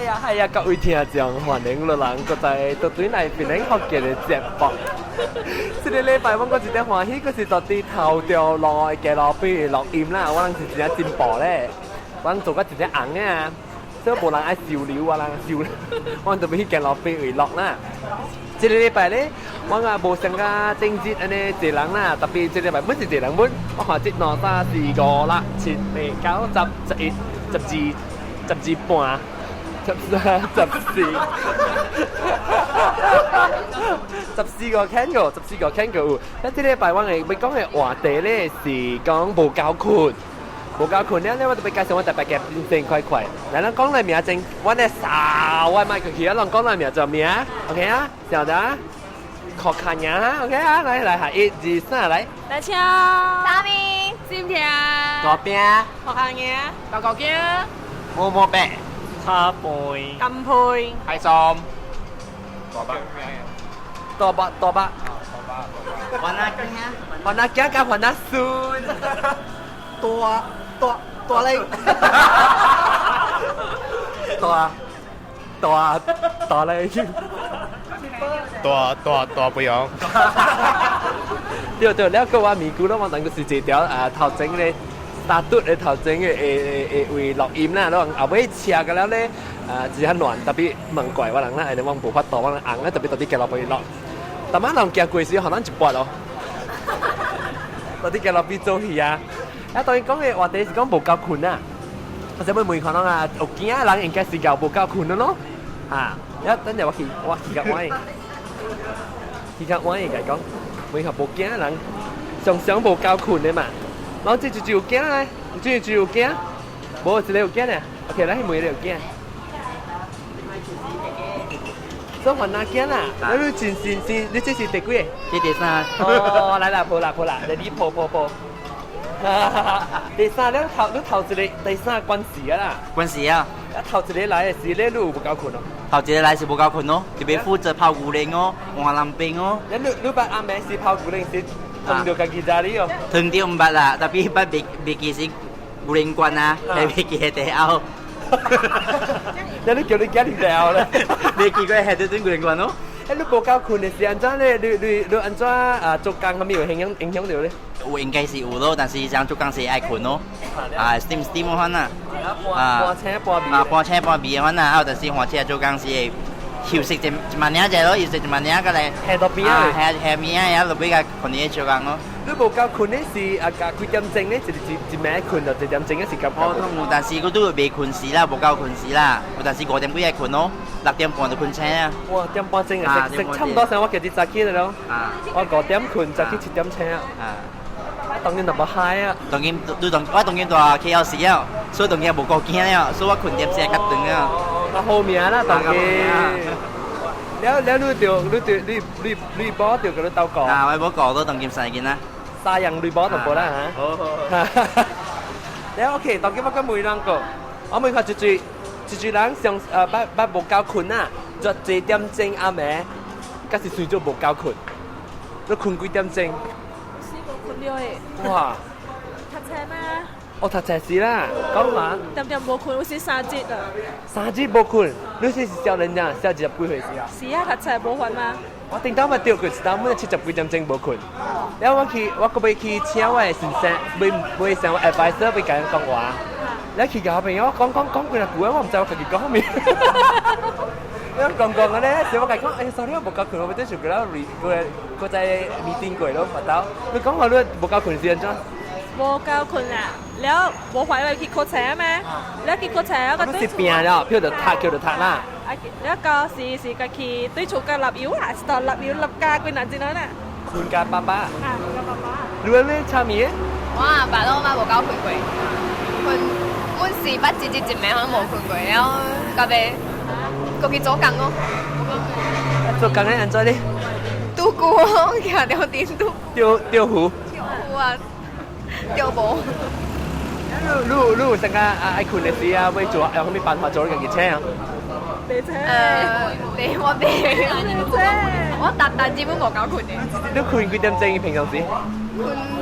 係啊係啊，各位聽眾，歡迎落人閣再倒轉來變臉福建的節目。這个禮拜我閣真正歡喜，閣是佇佇頭條路的街路邊錄音啦。我人是真正進步咧，我人做甲真正紅啊，所以無人愛收留我人收，我就欲去街路邊位錄啦。這个禮拜咧，我也無像甲頂日按呢濟人啦，特別這禮拜本是濟人本，我看這兩三四五六七八九十十一十二十二半。十三、十四，14個 Kango，14個 Kango。咱這禮拜我會欲講的話題咧是講無夠睏，無夠睏了咧，我就欲介紹我特別嘅變成快快。來，咱講來名先，我咧掃我麥克去啊，咱講來名做名，OK 啊？曉得啊？確看呀，OK 啊？來來下，一、二、三，來。來請。大明，今天。大餅。學下嘢。狗狗驚。摸摸白。叉背，金配，開心，大伯，大伯，大伯，還阿囝，還阿囝佮還阿孫，大大大咧，大大大咧，大大大不用。對對，了個我咪咕咯，我等個是這條啊頭前咧。打嘟的頭前的會會錄音啦，然後尾車個了咧，啊，真正亂，特別問怪我人啦，因為我無法度，我人紅啊，特別佇街路邊錄。逐擺人行過時，予咱一撥咯。佇街路邊做戲啊！啊，當然講的話題是講無夠睏啊。我想欲問看人啊，有囝的人應該是夠無夠睏的咯。哈，一等陣我去，我去較晚，去較晚會共講，問下無囝的人，常常無夠睏的嘛。然後這就有囝咧，這就有囝，無一個有囝咧。OK，來去問一個有囝。做番仔囝啦，你真是是，你這是第幾個？這第三。哦，來啦，抱啦抱啦，來你抱抱抱。第三，你頭你頭一個第三關事啊啦。關事啊！啊，頭一個來的時咧，你有無夠睏哦？頭一個來是無夠睏哦，特別負責泡牛奶哦，換人冰哦。你你捌暗暝時泡牛奶時，碰著家己查理哦？碰著毋捌啦，tapi 捌袂袂記是牛奶罐啊，袂袂記佇地後。那你叫你囝佇地後咧？袂記過下佇陣牛奶罐哦。欸，你無夠睏的時按怎咧？你你你按怎啊？做工啥物有影響影響著咧？有應該是有咯，但是像做工時愛睏咯，啊，steam steam 款啊，啊，半醒半眠，啊，半醒半眠款啊，啊，就是換車做工時會休息一一萬爾者咯，休息一萬爾過來，下到邊啊？下下暝啊，也落尾共睏佇做工咯。你無夠睏的是啊，加幾點鐘咧？一一一暝睏到一點鐘的時間。哦，有但是佫拄未睏時啦，無夠睏時啦，有但是5點幾愛睏咯，6點半就睏醒啊。哇，點半鐘啊，食差唔多時我家己早起了咯。我5點睏，早起7點醒啊。當今就無嗨啊！當今你當我當今蹛 KLC 了，所以當今無顧囝了，所以我睏點時較長了。較好命啦，當今。了了，你著你著你你你某著共你鬥顧。啊，我某顧都當今三個囡仔。三樣你某就無啦嚇。好好好。了 OK，當今我閣問人個，我問看一水一水人上捌捌無夠睏啊，做幾點鐘暗暝，敢是算做無夠睏？你睏幾點鐘？睏了的。哇！讀冊嗎？哦，讀冊是啦，講嘛？點點無睏，有時三節啊。三節無睏，你是少年人，少二十幾歲時啊？是啊，讀冊無煩嗎？我頂當嘛著過一當，每七十幾點鐘無睏。了我去，我閣欲去請我的先生，欲欲請我 advisor 欲共𪜶講話。了去共我朋友講講講幾若句，我毋知我家己講啥物。你講講個咧，是我共伊講，欸，sorry，我無夠睏，我欲想過了，閣再 meeting 過咯，發到。你講話你無夠睏是按怎？無夠睏啊！了無煩去考冊啊咩？了去考冊啊個是拼了，票就讀，叫就讀啦。啊，了個是是家去對厝個立油啊，是到立油立加幾若錢啦。睏甲爸爸。啊，睏甲爸爸。你咧參與？我阿爸攏嘛無夠睏過，睏阮是捌一日一暝可能無睏過，了到尾閣去做工咯。做工咧按怎咧？拄久咯，徛著陣拄。釣釣魚。釣魚啊，釣無。你你有啥個啊愛睏的時啊，欲做用啥物辦法做你家己醒啊？袂醒。袂，我袂。我逐逐基本無夠睏的。你睏幾點鐘？平常時？睏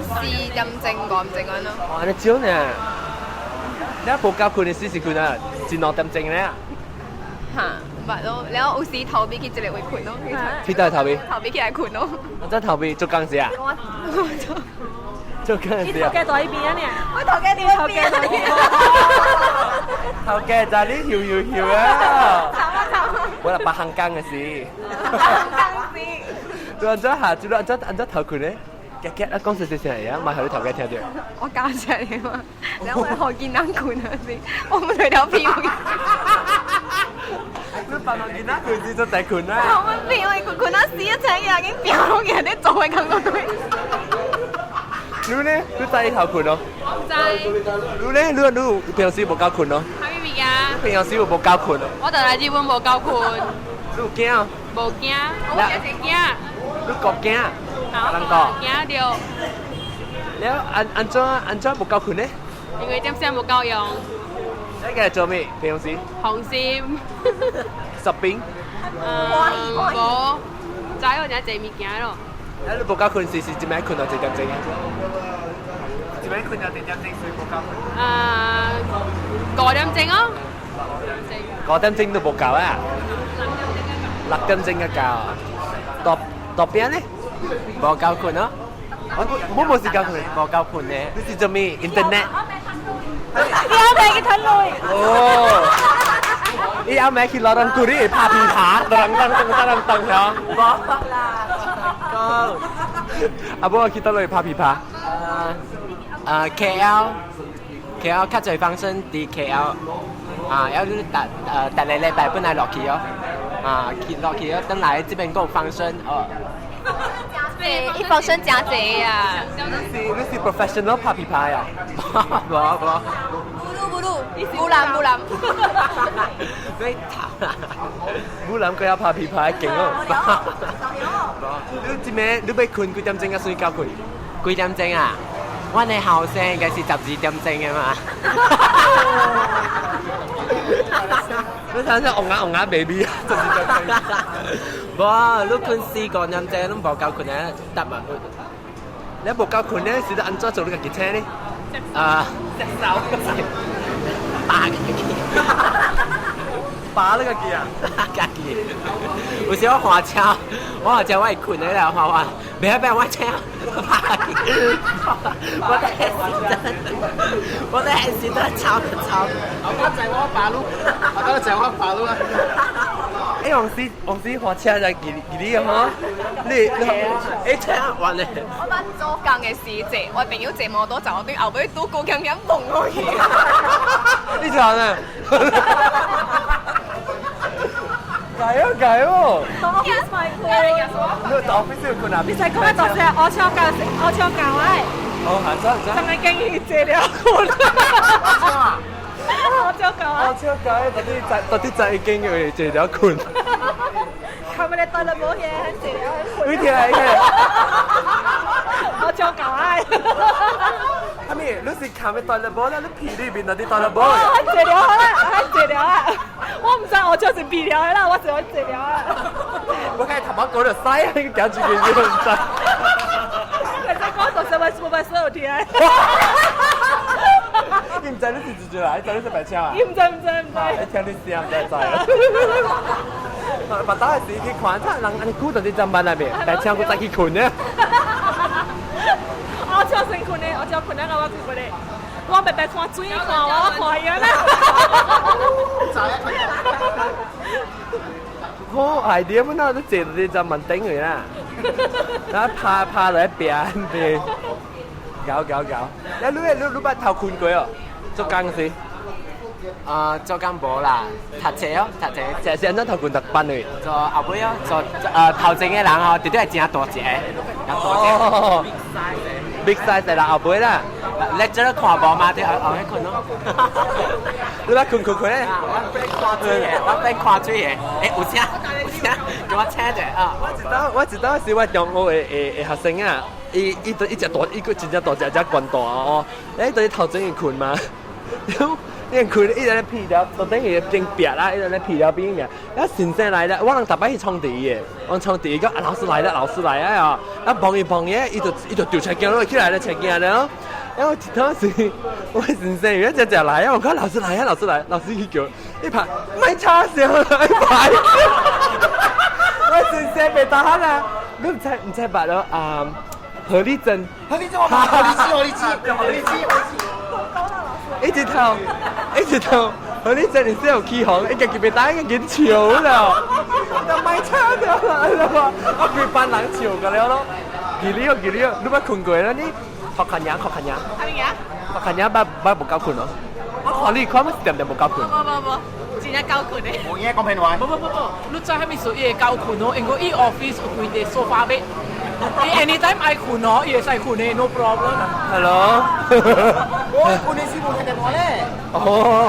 4點鐘、5點鐘按呢。哇，你少呢？你無夠睏的時是睏啊，一兩點鐘咧。嚇，捌咯。了有時逃避去一个位睏咯。去佗逃避？逃避起來睏咯。我真逃避做工時啊？我做工時啊？你頭家在呢邊啊？你？我頭家佇邊啊？頭家在你搖搖搖啊！慘啊慘啊！我來別行工的事。別行工事。你按怎下？你按怎按怎頭睏咧？夾夾啊，講細細聲會啊，莫予你頭家聽著。我教出來嘛，然後我予囡仔睏啊是，我毋對條屁股。你別人囡仔睏時就在睏啊。我屁股睏睏到死一請伊已經飆落去，你做嘅工作對。你呢？你知你頭睏咯？我毋知。你呢？你你平時無夠睏咯？啥物物件？平常時有無夠睏咯？我佇來日本無夠睏。你有驚？無驚，我驚誰驚？你國驚？人講。驚著。了按按怎按怎無夠睏呢？因為點聲無夠用。你今日做咩？平常時？紅心。十邊。嗯，無。知我真濟物件咯。啊！你無夠睏時是一暝睏到幾點鐘啊？一暝睏到幾點鐘所以無夠睏。啊，5點鐘哦。5點鐘都無夠啊！6點鐘才夠。大大邊呢？無夠睏咯。我我無時間睏，無夠睏呢。你是做咩？Internet。你後尾去吞落。哦。伊後尾去老人故里拍琵琶，噔噔噔噔噔噔，無啦。講。啊，無去佗落拍琵琶？ KL KL 較濟發生佇 KL 啊，要你逐逐个禮拜本來落去哦，啊去落去哦，轉來這邊閣有發生哦。伊發生誠濟啊！你是 professional 拍琵琶呀？無無。不魯不魯，無男無男。你頭啦！無男閣要拍琵琶，勁哦！你這暝你欲睏幾點鐘才算夠睏？幾點鐘啊？阮的後生應該是12點鐘的嘛。你睇下戇牙戇牙 baby 啊，12點鐘。無，你睏四五點鐘，攏無夠睏啊，得嘛？你無夠睏咧，是按怎做你家己請呢？啊，隻手，打家己，打你家己啊？打家己。有時我換車，我換車我會睏的啦，換換，袂曉變我車，打家己。我在時陣，我在時陣吵吵。我載我爸路，我載我爸路啊。欸，黃師黃師換車就記記你啊，吼！你你欸車完咧。我捌做工的時坐，我朋友坐摩托坐我對後尾拄高強強碰落去。你做啥？加油加油！ Office 咪你 office 有睏啊？你使講咩？多謝我超教我超教哎。哦，係真真。真係經已坐了睏。我超教啊！我超教，到底在到底在經會坐了睏。後尾你對啦冇嘢，坐了睏。你聽下，我超教哎。阿咪，你是看咩對啦冇啦？你屁裏面那啲對啦冇？我坐了好啦，我坐了啊！我毋知我就是避了啦，我是我坐了啊！我看頭毛講就屎，你講住件事唔知。你再講到什麼什麼所有聽？你毋知你是自己來，你知你是白車啊？伊毋知毋知毋知。你聽你聲毋知知。別打時去看，這人按呢久就佇站班內面，白車閣再去睏呢。我超先睏的，我超睏啊！我睏的，我白白看水看我看伊啦。好 idea 本來都坐佇站門頂去啦，然後趴趴落邊邊，搞搞搞。你你你你捌頭睏過哦？做工時？啊，做工無啦，讀冊哦，讀冊。這是按怎頭睏逐班去？做後尾哦，做頭前的人哦，絕對會誠大隻，誠大隻。 Big size 啦，後尾啦。你這個看無嘛？對後後尾睏咯。你捌睏睏睏咧？我欲看水的，我欲看水的。欸，有聲有聲，給我請者啊！我一當我一當時我中學的的的學生啊，伊伊伊隻大，伊個真正大隻，隻懸大哦。欸，就是頭前會睏嘛。你睏，伊在咧鼻了，頭頂伊邊壁啦，伊在咧鼻了邊嘅。啊，先生來了，我人逐擺去創第一的，我創第一個，啊，老師來了，老師來啊！啊，望伊望伊，伊就伊就丟車鏡落起來了，車鏡了。然後一當時我先生伊只只來啊，我講老師來啊，老師來，老師去叫，伊拍莫吵聲啦，伊拍。我真正袂當啦，你毋知毋知捌咯？啊，何麗珍，何麗珍我何麗芝，何麗芝，何麗芝，一直頭，一直頭，何麗珍你是有起哄，伊家己袂當，伊家己笑了，就莫吵了啦，我規班人笑個了咯。記你哦，記你哦，你捌睏過啦你？學近影，學近影。係咪啊？學近影捌捌無夠睏咯。我看你看，乜是點點無夠睏。無無無，真正夠睏的。無影講騙話。無無無無，你知啥物事伊會夠睏哦？因為伊 office 有規個 sofa bed，伊 anytime 愛睏哦，伊會使睏的，no problem。 Hello。我睏的時無聽電話咧。哦。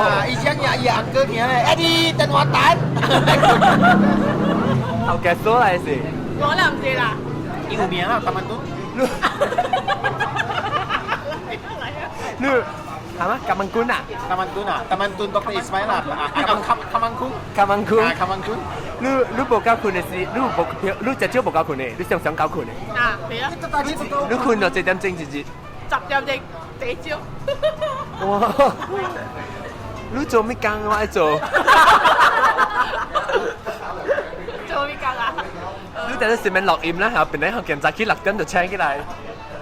啊，以前伊阿哥聽咧，欸你電話等。頭家數來是。我啦唔知啦。伊有名啊，台灣都。你係嗎？金文官啊？金文官啊，金文官 Dr. Ismail 啦，啊，金金文官。金文官。啊，金文官。你你無夠睏的是，你無你食少無夠睏的，你常常夠睏的。啊，係啊。你睏到幾點鐘一日？ 10點鐘，第朝。哇！你做咩工我愛做？做咩工啊？你等陣上面錄音啦，後邊咧學健早起6點就醒起來。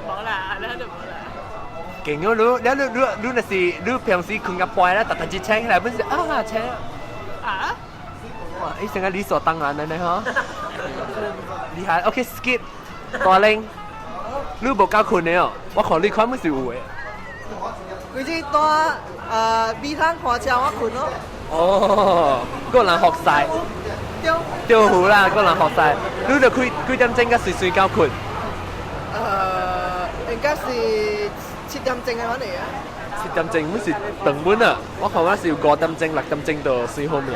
無啦，那就無啦。勁哦！你你你你若是你平時睏到半啦，逐逐日醒起來，本是啊醒。啊？哇！伊成個理所當然的呢嗬。厲害，OK skip。大玲，你無夠睏的哦，我看你看本是有的。規日蹛美湯看車我睏咯。哦，個人學晒。對。對好啦，個人學晒。你就幾幾點鐘才隨隨夠睏？應該是7點鐘的款嚟啊。7點鐘本是長本啊，我看我是有5點鐘、6點鐘就算好命。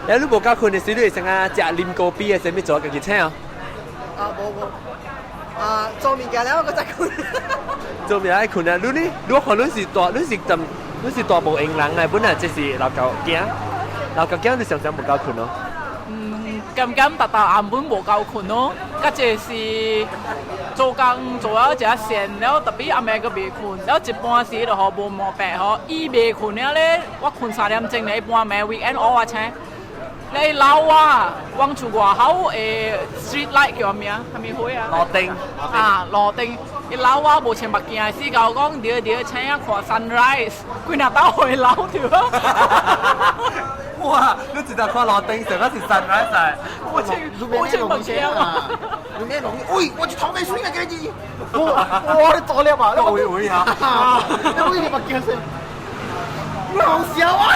欸，你無夠睏的時，你會先啊食啉咖啡的，啥物做家己醒哦？啊，無無，啊做物件了，我閣再睏。做物件愛睏啊！你呢？你看你是大，你是怎？你是大無閒人啊！本來這是老狗囝，老狗囝你常常無夠睏咯。嗯，感覺逐逐暗晡無夠睏咯，較濟是做工做了一下線，了特別暗暝閣袂睏，了一般時就予無毛病吼，伊袂睏了咧，我睏3點鐘咧，一般暝 weekend 烏我醒。你老啊，往厝外口的 street light 叫啥物啊？啥物火啊？路燈。啊，路燈。伊老我無穿目鏡，死甲我講對對，醒啊看 sunrise，規若兜回老對。哇！你直頭看路燈，上個是 sunrise 啊！我穿目鏡啊！你咩容易？喂，我去頭尾水啊！給你，我你做了嘛？喂喂啊！你為你目鏡先。好笑啊！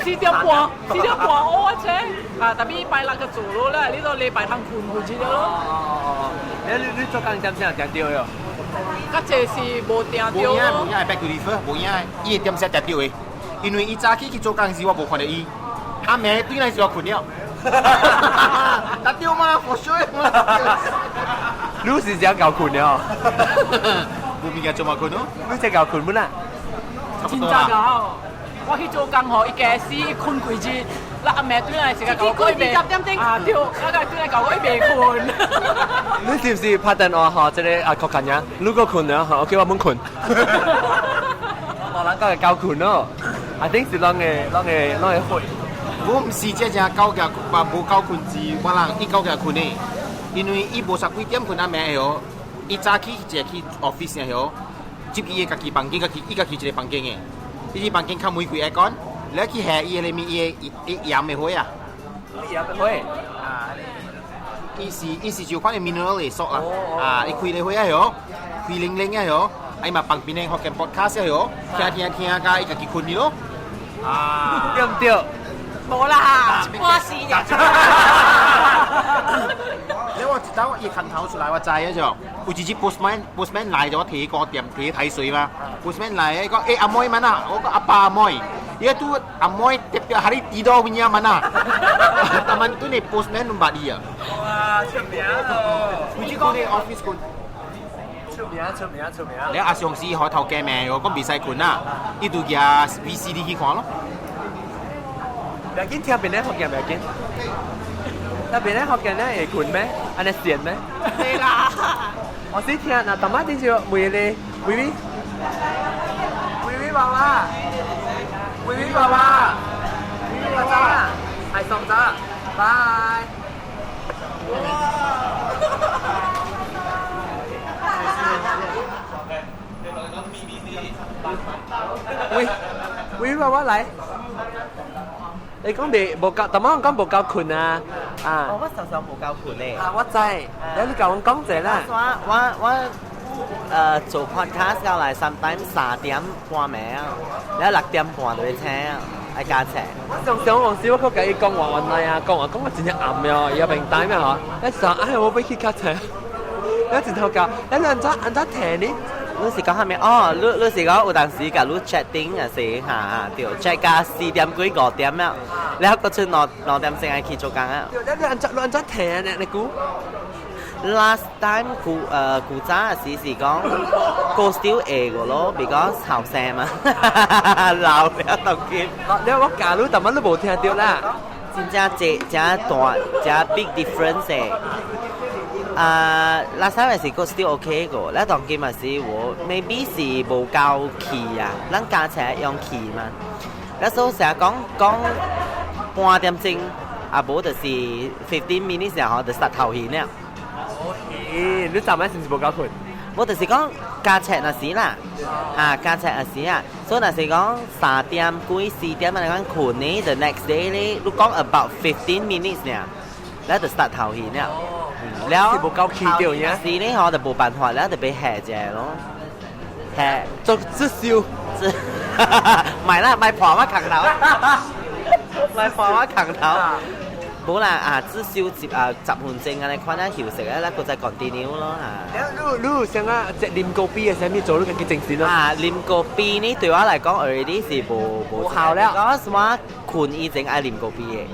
4點半，4點半我車啊，特別拜六就做咯啦，你到禮拜通睏回去了咯。哦，你你做工點聲定著喲？較濟是無定著。無影無影，back to refer，無影，伊會點聲定著的，因為伊早起去做工時，我無看著伊，暗暝轉來時我睏了。答對嗎？for sure。你是只夠睏了？無物件做嘛睏咯？你只夠睏本啊？差不多啦。我去做工吼，伊家死伊睏規日，咱暗暝轉來時間搞過伊袂啊對，我個轉來搞過伊袂睏。你是毋是拍電話吼？這個啊確近呀？如果睏了吼，OK 我免睏。大人講會夠睏咯，I think 是攏會攏會攏會會。我毋是這正夠額，嘛無夠睏是我人伊夠額睏的，因為伊無啥幾點睏暗暝的，伊早起一個去 office 的吼，入去伊家己房間，家己伊家己一個房間的。伊個房間較玫瑰愛講，你去下伊個裡面伊個伊鹽的火啊，鹽的火啊，伊是就款的 mineral 的 salt 啦，啊，伊開個火啊喲，開冷冷啊喲，啊伊嘛旁邊的福建 podcast 啊喲，聽聽聽甲伊家己睏去咯，啊，對毋對？無啦，我死呀！你我一道伊牽頭出來，我知啊就，有一日 postman 來咗提個店提提水嘛，postman 來，伊講欸阿妹mana？我講阿爸阿妹，伊tu 阿妹tiap-tiap hari tidur punya mana？Taman tu ni postman numpak dia。哇，出名咯！有一個你 office 睏。出名出名出名！你阿上司開頭驚命，我講袂使睏啊，伊就舉 VCD 去看咯。袂緊聽邊咧福建袂緊。那邊咧福建咧會睏咩？按呢線咩？對啦。我先聽，嗱，大媽點住問你，妹妹，妹妹爸爸，妹妹爸爸，妹送走啦，拜。喂喂，我我來，你講未無夠，頭先講無夠睏啊啊！哦，我常常無夠睏咧。啊，我知，你你共阮講者啦。我我我做 podcast 到來，sometimes 3點半暝啊，然後6點半就會醒啊，愛加車。我上上往時我閣共伊講話原來啊，講話講到真正暗喲，伊也明白咩嗬？一時哎，我欲去較車，一陣頭教，你按怎按怎提呢？你是講啥物？哦，你你是講有當時共你 chatting 啊是嚇對，chat 到4點幾5點啊，然後閣出兩點先愛去做工啊。你你按怎你按怎提啊？你你估？ Last time 古古早時是講個 still 會個咯，because 後生嘛，老了當今。你我教你，但乜都無聽著啦。真正這真大真 big difference 誒。啊，last time 是個 still OK 個，咧當今嘛是我 maybe 是無夠氣啊，咱駕車用氣嘛。咧所以成日講講半點鐘，啊無就是 15 minutes 然後就實頭去了。咦，你昨晚是毋是無夠睏？我就是講駕車那時啦，啊駕車那時啊，所以若是講3點幾4點啊，你講睏呢，the next day 咧，你講 about 15 minutes 爾，咧就 start 頭去了。了是無夠氣著呀？是呢，我就無辦法了，就欲下一下咯，下做自修，唔係啦，咪破我扛頭，咪破我扛頭。無啦啊，至少10分鐘按呢款啊休息啊，咱閣再 continue 咯啊。你你有啥啊？即啉咖啡的啥物做你家己精神咯？啊，啉咖啡呢對我來講 already 是無無效了。我我睏以前愛啉咖啡的，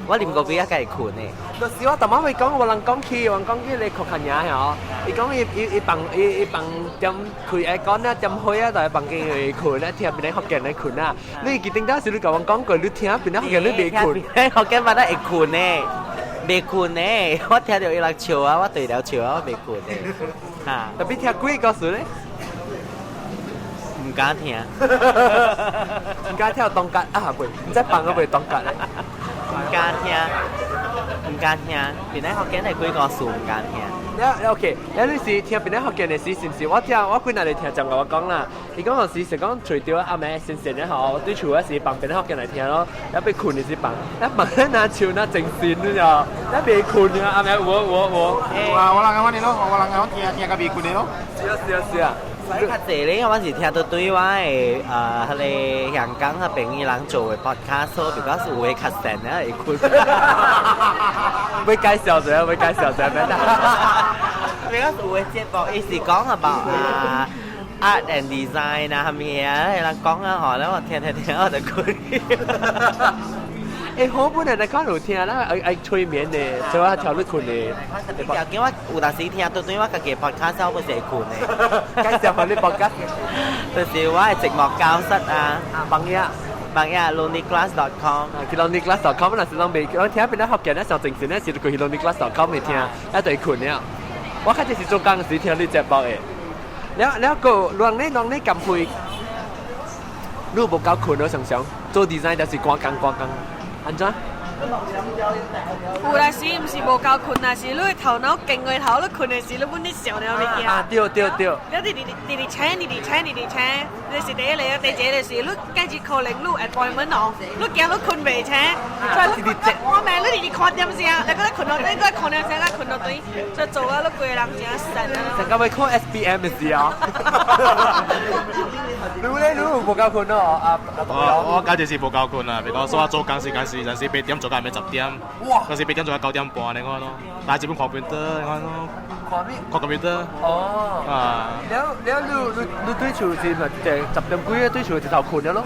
我啉咖啡啊，會睏的。就是我頭仔會講，有人講起，有人講起你確近嘢嗬。伊講伊伊伊房伊伊房點開愛講啊，點開啊，但係房間會睏咧，聽邊個福建咧睏啊。你記頂當時你共我講過，你聽邊個福建你袂睏？福建話得會睏呢，袂睏呢。我聽著伊人笑啊，我對了笑啊，我袂睏的。嚇！特別聽鬼故事咧，毋敢聽，毋敢聽當家啊，袂，毋知放個袂當家咧。毋敢聽，毋敢聽，邊個福建的鬼故事毋敢聽。了了 OK，了你是聽邊個福建的時，是毋是？我聽我幾若日聽講共我講啦，伊講有時是講揣著暗暝閒閒的吼，對厝嗰時放邊個福建來聽咯，了欲睏的時放，了放咧若笑若精神了，了袂睏啊，暗暝有無有無？有啊，我人按呢咯，我人按聽聽甲袂睏的咯。是啊是啊是啊。所以較濟咧，我是聽著對我的彼个香港彼邊伊人做的 podcast，比較是有的較神啊會睏。欲介紹者，欲介紹者，免得。比較有的節目，伊是講 about 啊 art and design 啊，啥物啊，彼人講啊吼，了我聽聽聽我就睏。欸，好本來來講有聽啦，愛愛催眠的，做啊調你睏的。條件我有當時聽對對我家己 podcast 我不是會睏的。介紹予你 podcast，就是我的寂寞教室啊，網頁，網頁 lonelyclass.com，去 lonelyclass.com 若是攏袂，我聽邊個福建咧上精神咧，是過去 lonelyclass.com 會聽，一對睏了。我較濟是做工時聽你節目的。了了個人咧人咧減肥，你無夠睏咯，常常做 design 就是趕工趕工。按怎？有陣時毋是無夠睏，若是你頭腦勁過頭，你睏的時，你本咧想了物件。啊，對對對。你直直直直請，直直請，直直請，你是第一個，第二個是你計時可能你有 appointment 哦，你驚你睏袂醒，所以你我命你直直看電視，你閣咧睏落轉，閣看電視，閣睏落轉，所以做啊，你規个人真神啊！成個欲考 SPM 的時候。你咧，你有無夠睏哦？啊，我我簡直是無夠睏啊！比如講，我做工時間時，陣時8點做到暗暝10點，有時8點做到9點半，你看咯。但係這本看 computer，你看咯。看咩？看 computer。哦。啊。了了，你你你對厝是咪就10點幾對厝一頭睏了咯？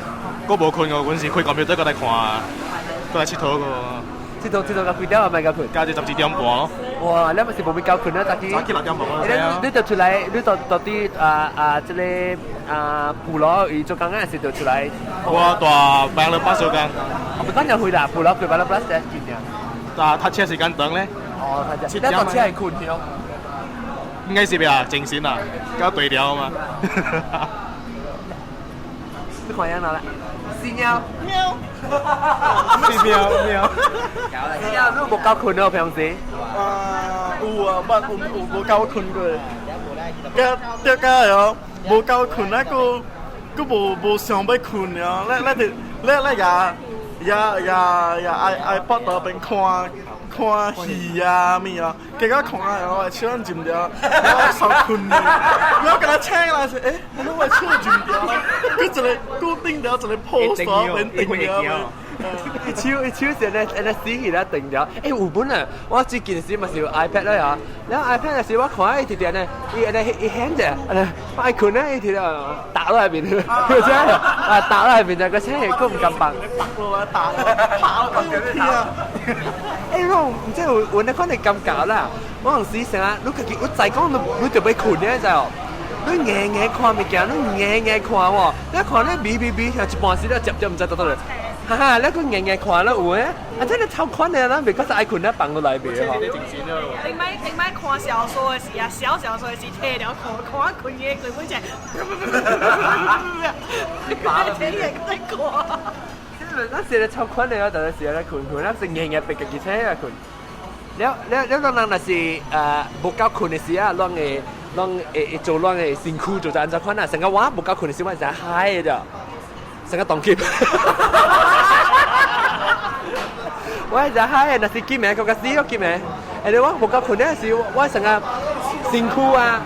我無睏哦，阮是開 computer 閣來看，閣來𨑨迌個。𨑨迌𨑨迌到幾點啊？咪夠睏？加至12點半咯。哇！你咪是無咪夠睏啊？早起。早起6點半。你你就出來，你到到佇啊啊這個啊埔羅伊做工啊時就出來。我蹛百樂巴做工。我不講就回啦，埔羅佢百樂巴是幾點？但讀冊時間長咧。哦，讀冊。你讀冊會睏去哦？應該是咩啊？精神啊，較對調嘛。你看樣啦？死貓。喵。是喵喵。死貓，你無夠睏咯，平時。啊，有啊，捌有有無夠睏過。甲對甲哦，無夠睏啊，閣閣無無想欲睏啊，咧咧佇咧咧也也也也 iPad 頭邊看看戲啊物啊，結果看啊，我手浸著，我受睏去，我共他醒來是，欸，我手浸著，閣一個固定著一個 pose 邊定著。一手一手是按呢按呢死去啦定著。欸，有本啊，我最近時嘛是有 iPad 啦呀，然後 iPad 時我看伊直直呢，伊按呢伊顯者，按呢我愛睏咧，伊直直打落來面，真啊打落來面，個聲會閣毋甘放。落來打，拍落去啊！欸，我毋知有有那款的感覺啦。我有時成日，你家己你知講你你就欲睏咧，知無？你硬硬看物件，你硬硬看喎，你看你眯眯眯，一半時你接接毋知倒倒來。哈哈，你閣硬硬看了有誒，啊，真係超款的，咱袂閣是愛睏咧放落來袂吼。頂擺頂擺看小說的時啊，小小說的時摕了看，看睏嘅規本只，聽日在看。咱是咧超款的啊，但是咧睏睏，咱是硬硬逼家己醒啊睏。了了了，咱人若是無夠睏的時啊，攏會攏會會做攏會身軀做按怎款啊？成個我無夠睏的時，我是 high 的，成個當機。我是 high 的，若是見面，閣較死咯見面。欸，我無夠睏的時，我成個身軀啊，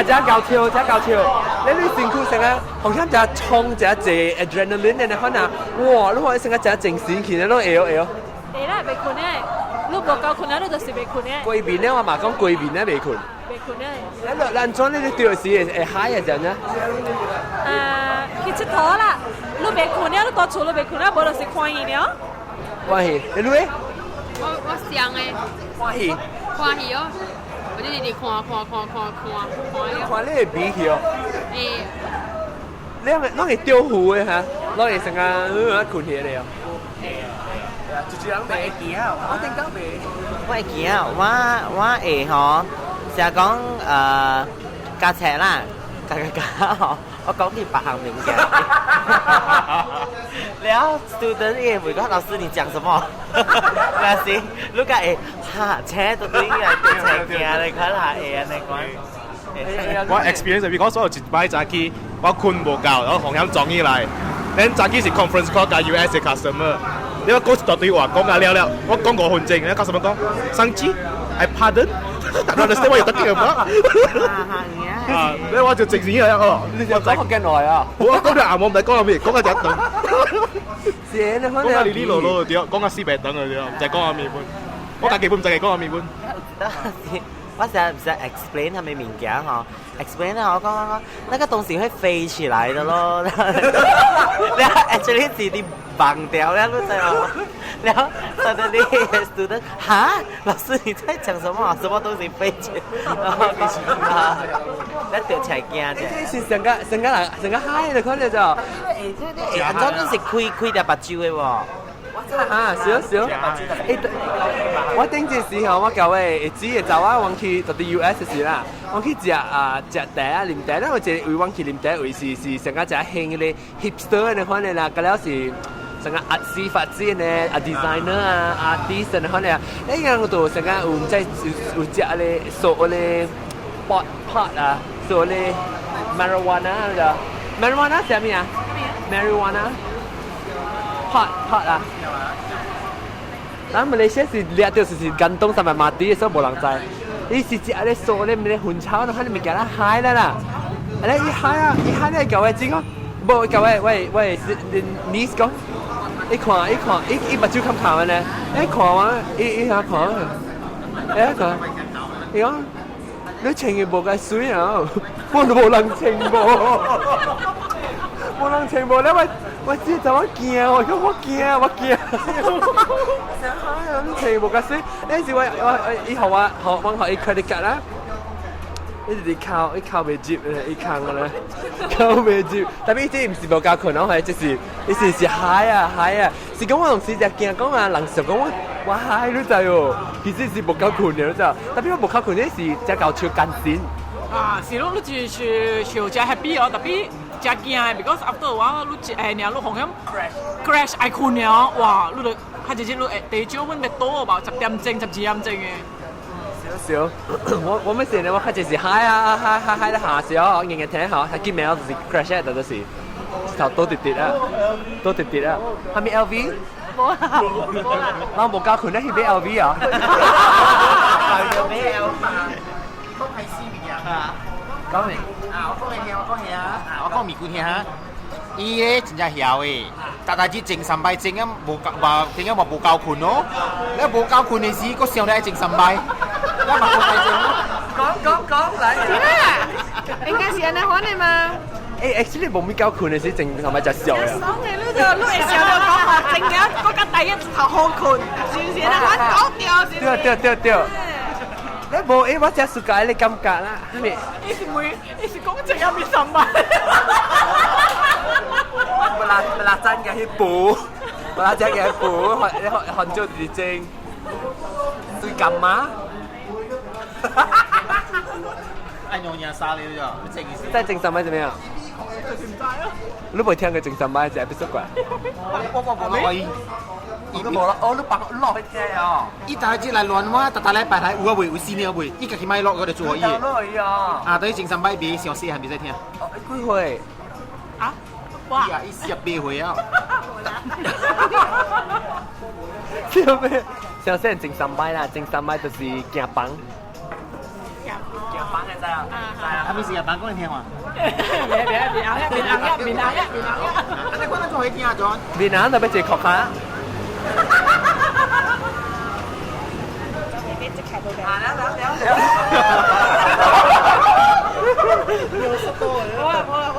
遮夠跳，遮夠跳。你你身軀成個好像只衝只濟 adrenaline 的款啊，哇！你看成個只精神起來，攏會哦會哦。會啦，袂睏的，你無夠睏啊，你就是袂睏的。規面咧，我嘛講規面咧袂睏。袂睏的。你你按怎你咧對時會會 high 的時陣呢？去𨑨迌啦，你袂睏了，你蹛厝你袂睏了，無就是看戲了。看戲，你咧？我我上的。看戲。看戲哦，我就直直看看看看看看。看你會鼻去哦。會。你攏會吊湖的哈，攏會成個睏起來哦。就是人袂記啊，我頂講袂。我會記啊，我我會吼，成日講駕車啦，駕駕駕吼，我講啲別項物件。然後 student 伊會問講老師你講什麼？老師，你講會哈車都對來車行你看下會按呢款。我 experience because 我有一擺早起，我睏無夠，然後風險撞起來。咱早起是 conference call 佮 US 的 customer，你我講一大堆話，講甲了了，我講5分鐘，你 customer 講，桑機，I pardon，I don't understand what you talking about。啊，你我就靜止啦哦，你就講福建話啊？我講到阿毛唔知講到咩，講到一頓。是你講到哩哩囉囉就對，講到400頓就對，毋知講到咩本。我家己本毋知講到咩本。我成日唔使 explain 係咪物件嗬，explain 咧我講講講，那個東西會飛起來的咯，然後 actually 是你忘掉了，你知無？然後 suddenly student 哈，老師你在講什麼？什麼東西飛起來？啊，你掉起來驚者。是成個成個人成個 high 的可能就。欸，欸，安怎你是開開條目睭的無？哈，少少。欸，我頂一時候，我舊位會知的查某，阮去到佇 US 時啦，阮去食啊食茶啊啉茶，咱有一個位阮去啉茶位是是上較食興彼個 hipster 的款的啦，佮了是上較阿司發展的啊 designer 啊 artist 的款的啊，你樣都上較有毋知有有食咧做咧 pot pot 啊，做咧 marijuana 啊，marijuana 啥物啊？marijuana pot pot 啊。咱馬來西亞是掠著就是 gantung sampai mati，所以無人知。伊是食咧素咧，咩薰草，那款物件咧 high 啦啦。啊咧伊 high 啊，伊 high 咧舊位子講，無舊位喂喂是 niece 講，伊看伊看伊伊目睭冚冚的呢，伊看我伊伊遐看，伊看，伊講你穿的無夠媠啊，我都無人穿無，無人穿無咧我。我知就我驚，我講我驚，我驚。你穿無夠媠，那時我我伊予我予我予伊 credit card 啦，伊直直扣，伊扣袂入，伊空咧，扣袂入。但伊這毋是無夠睏，我係就是伊是是 high 啊 high 啊，是講我當時就驚講啊，人想講我我 high 你知哦，其實是無夠睏的，你知。但我無夠睏，那是才夠笑艱辛。啊，是咯，你就是笑真 happy 哦，特別。真驚的，because after a while 你一下爾，你風險 crash 愛睏了，哇！你就較直接你會地少阮欲倒吧，10點鐘、12點鐘的。少少，我咩事呢？我較濟是海啊，海海海咧下少，日日聽吼，佢見面就是 crash 就就是頭倒跌跌啊，倒跌跌啊。係咪 LV？冇啦，冇啦。我無夠困咧去買 LV 啊。有咩 LV？講係死物件。講咩？啊，我講你聽，我講聽啊，我講咪句聽哈。伊咧真正曉的，逐逐日前三擺前啊無夠，話前啊話無夠睏咯。你無夠睏的時，閣想咧愛前三擺，你嘛無代志咯。講講講來。應該是按呢款的嘛。誒，actually 無咪夠睏的時，前三擺就笑爽的，你就你會笑到講話，前日嗰個第一頭好睏，是唔是？我講掉是。對對對對。你無誒，我真暑假你感覺啦，係咪？伊是每，伊是講前啊咪三擺。不啦不啦，真嘅去補，不啦真嘅去補，你學學做地精，對幹嘛？按用嘢殺你咗，你正意思？在精神擺怎麼樣？你冇聽過精神擺隻 episode 過？我伊都無啦，哦，你白落去聽哦。伊逐日來亂我，逐逐禮拜來有啊未？有四年未？伊家己買落，我就做予伊。落去啊！啊，對，前三擺買上細漢袂使聽。哦，幾歲？啊？哇！伊48歲啊！笑咩？上細前三擺啦，前三擺就是行房。行房會知啊？知啊。啊，咪是行房講你聽嘛？別別別紅面紅面紅面紅。啊，你講咱做伙聽啊，John。面紅就欲坐殼卡。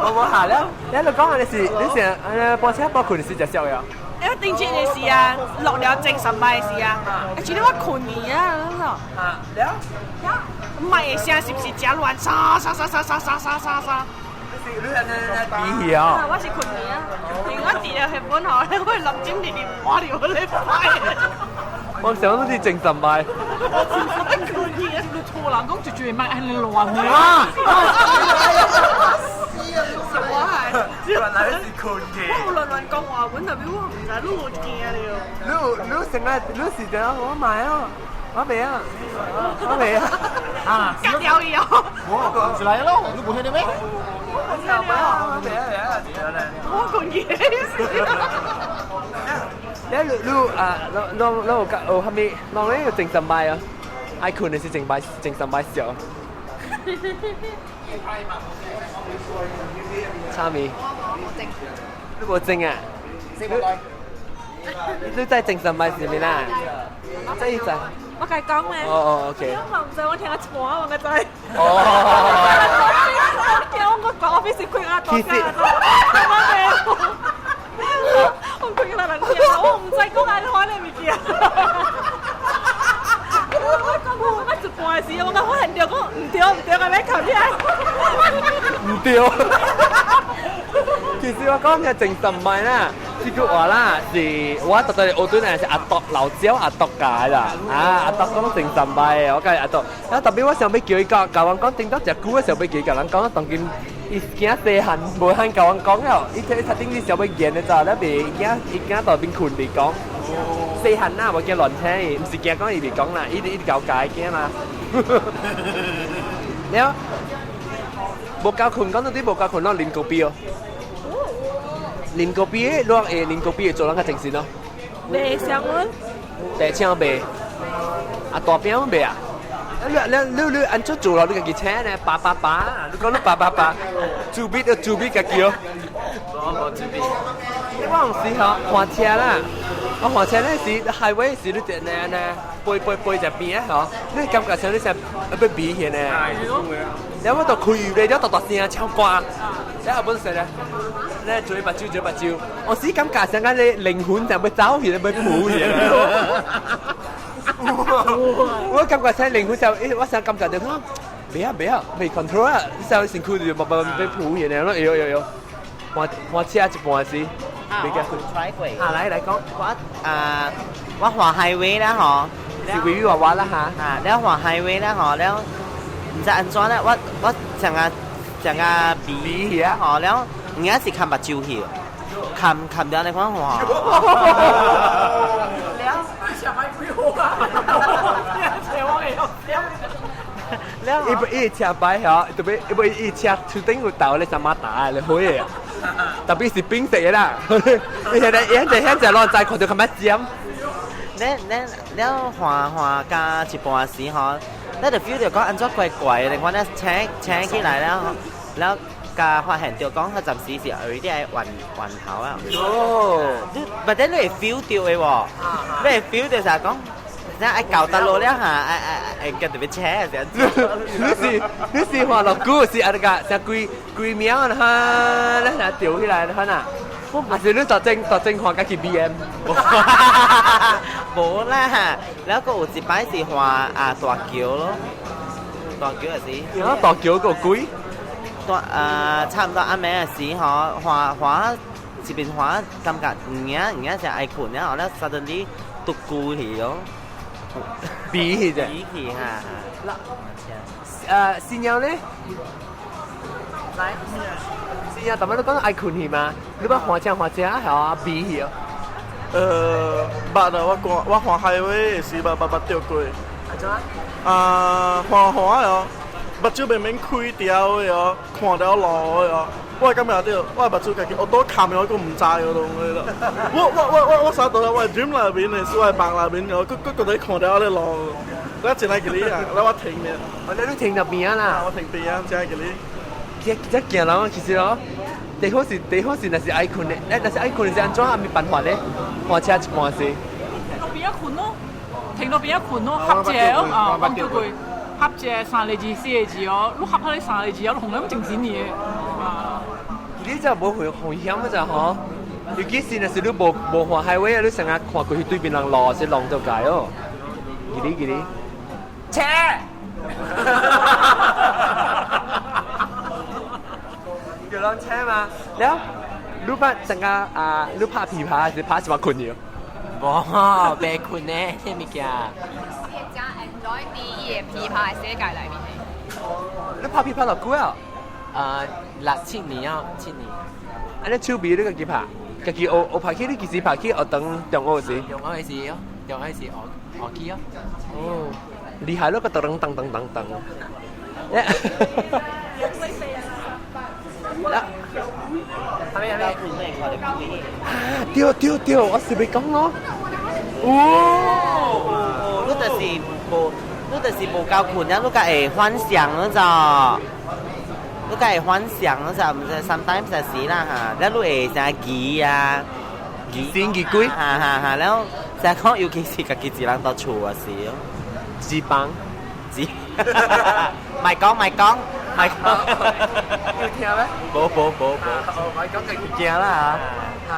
我無下了，你喺度講你是你成播車播困是食宵夜。因為頂次的時啊，落了精神擺的時啊，其實我睏去啊，啊，了，唔係聲是不是真亂？沙沙沙沙沙沙沙沙沙。比起啊！我是睏去啊，我伫了日本吼，我臨陣直直抹掉咧擺。我想都是精神擺。我睏去啊！你錯人講絕對唔係按呢亂的。我係，原來是睏去。我有亂亂講話，阮特別我毋知你有驚了。你你成日你是怎樣？我買啊，我未啊，我未啊。啊！割掉伊哦。我是來咯，你無聽到咩？我聽到。我未啊，我睏去。你你啊，攏攏有有啥物？攏咧有精神擺啊？愛睏的是精擺，精神擺笑。差咪？你無精啊？你在精神擺是咩啦？這一隻。我甲伊講咧。哦哦，OK。我嘛毋知，我聽一半，我個知。哦。我聽我講 office 開啊，大家我開來人聽，我毋知講安怎的物件。我講我一半的時，我講發現著講毋對毋對，按呢囥起來。毋對。其實我講嘅精神擺啦，這句話啦，是我特特學對呢是阿獨老椒阿獨教啦，啊阿獨講精神擺，我講阿獨，啊特別我想欲叫伊講，共阮講頂到誠久，我想欲叫伊共人講，當今伊驚細漢，無肯共阮講了，伊伊頭頂你想欲言的咋，了袂驚伊驚到邊睏袂講。細漢啦，無驚亂聽伊，毋是驚講伊袂講啦，伊伊搞教驚嘛。了，無夠睏，講到底無夠睏，攏啉咖啡哦。啉咖啡，你會啉咖啡會做人較精神咯。袂上阮。白請袂，啊大餅袂啊？你你你你按怎做咯？你家己請呢？八八八，你講你八八八，煮米就煮米家己哦。無無煮米。我有時吼換車啦，我換車那時 highway 時你就呢呢，飛飛飛一邊啊吼，你感覺像你想欲飛去呢。然後我就開油咧，了大大聲唱歌，了後本說咧，咧嘴目睭嘴目睭，我時感覺像講你靈魂就欲走去，欲浮去。我感覺像靈魂就，我想感覺就講，袂啊袂啊，袂 control 啊，你想身軀就慢慢欲浮去呢，哎呦呦呦，換換車一半時。啊，我 try 過。啊，來來講，我啊，我橫 highway 啦吼，是微微娃娃啦哈。啊，了橫 highway 啦吼，了毋知按怎咧，我我成個成個鼻啊吼，了應該是冚目睭去，冚冚掉你看哇！伊不伊車擺吼，特別伊不伊車頭頂有豆咧，什麼打咧，好嘢，特別是冰色的啦。伊現在現在現在攏知看到較較尖。咧咧了換換加一半時吼，咱就 feel 到講按怎怪怪的，我咧請請起來了，了加發現到講佢暫時是有啲係暈暈頭啊。哦，你或者你會 feel 到的喎，你會 feel 到就講。那愛搞得落了嚇，愛愛愛跟特別車啊！你是你是看落久是啊？那個像幾幾秒啊？哈，咱若吊起來哈呐？還是你特正特正看家己 BM？無啦，แล้ว個有一擺是看啊大橋咯，大橋也是。然後大橋個鬼？大啊，差唔多暗暝時吼，看看一邊看，感覺唔影唔影是愛睏，然後咧 suddenly 獨孤去咯。比起啫，比起哈。嗱，誒，新娘咧？來，新娘，大家都講愛睏去嘛？你捌換車換車係啊，比起哦。捌啊！我看我看 highway 的時捌捌捌著過。啊怎？啊，看看哦，目睭明明開掉的哦，看著路的哦。我會感覺著，我的目睭家己，我都冚的，我閣毋知嗰種的咯。我我我我我啥都我的 dream 內面的，是我的夢內面，我閣閣閣咧看著我咧路。我真來記你啊，來我停咧。哦，你停入邊啊啦？我停邊啊，真來記你。這這行人其實哦，地方是地方是，若是愛睏的，若是愛睏是按怎？啥物辦法咧？換車一半時。路邊仔睏咯，停路邊仔睏咯，合一個哦，啊，講對過，合一個三個字四個字哦，你合彼三個字哦，你紅咁精神的啊。你這無危風險啊！吼，尤其是若是你無無看 highway，你成日看過去對面人路是浪就界哦。記哩記哩，車。有人車嘛？了，你捌成個啊？你拍琵琶是拍什麼睏去？無，袂睏呢，這物件。是真 enjoy 佇伊的琵琶的世界內面的。你拍琵琶偌久啊？啊，六七年啊，七年。按呢手臂你家己拍，家己學學拍起，你幾時拍起？學當中學時？中學時哦，中學時學學起哦。哦，厲害咯！個噔噔噔噔噔。啦，係咪係咪？啊，對對對，我是欲講咯。哦，你就是無，你就是無夠睏啊！你才會幻想嗰隻，你才會幻想嗰隻，毋是 sometimes 就是啦嚇，了你會成記啊，記先記鬼，哈哈哈，了成日講尤其是家己一人佇厝的時哦，自幫，自，莫講莫講莫講，有聽咩？無無無無，莫講家己驚啦嚇。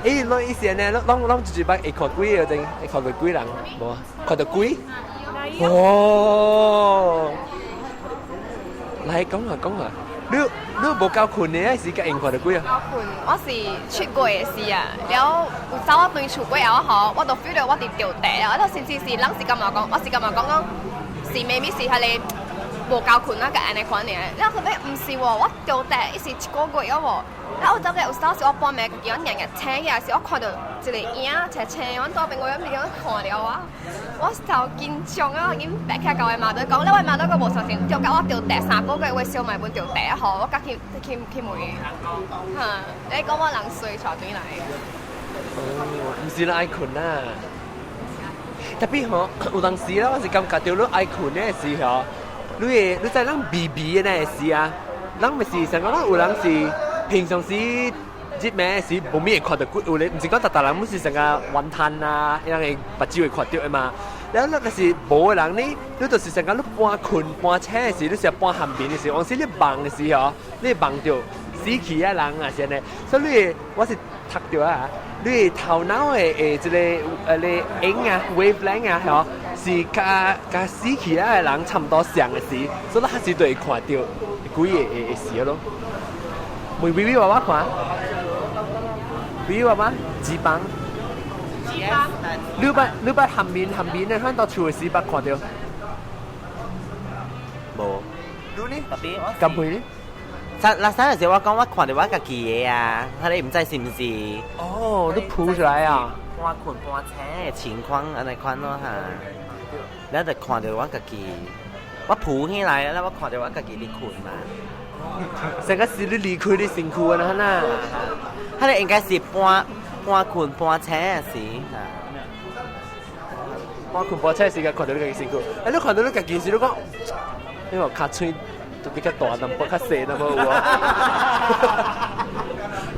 欸，攏以前呢，攏攏攏一擺會看鬼的陣，會看到鬼人，無？看到鬼？哦，來講啊講啊，你你無夠睏的時間會看到鬼啊？夠睏，我是出國的時啊，了有走我轉厝過後吼，我就 feel 到我佇著地啊，我就甚至是人是感覺講，我是感覺講講，是明明是彼個無夠睏啊，佮按呢款爾，了後尾毋是喎，我著地伊是一個月啊喎。啊！我走個有時是我半暝家己我日日醒起來時，我看到一個影斜斜，阮大邊我咁樣看著我，我就緊張啊！我緊爬起來共我媽仔講，了我媽仔閣無相信，著甲我著地三個月，我燒賣阮著地啊！吼，我才去去去問伊，哈，你講我人衰帶轉來。哦，毋是人愛睏啊，特別吼有當時啦，我是感覺著你愛睏的時候，你會你知咱微微的那個時啊，咱毋是想講咱有人是。平常時日暝時無咩會看到鬼，有咧，毋是講逐逐人，毋是成個雲吞啊，伊人會目睭會看著的嘛。了，若是無的人呢，你就是成個你半睏半醒的時，你是半頷眠的時，有時你夢的時候，你夢著死去的人啊，是按呢。所以你我是讀著啊，你頭腦的的這個咧影啊，wavelength 啊，吼，是佮佮死去啊的人差毋多相的時，所以你還是會看著鬼的的的時咯。問微微娃娃看，微微娃娃紙板，你捌你捌頷眠頷眠的，反到厝的時捌看著？無。你呢？特別我甘會呢？那三時我講我看到我家己的啊，彼個毋知是毋是？哦，你浮出來啊！半困半醒的情況按呢款咯哈，咱就看著我家己，我浮起來，了我看著我家己佇睏嘛。成個是你離開你身軀啊，啦。彼個應該是半半睏半醒的時，半睏半醒時間看著你家己身軀，欸，你看著你家己時，你講，你話跤喙就比較大淡薄，較細淡薄有無？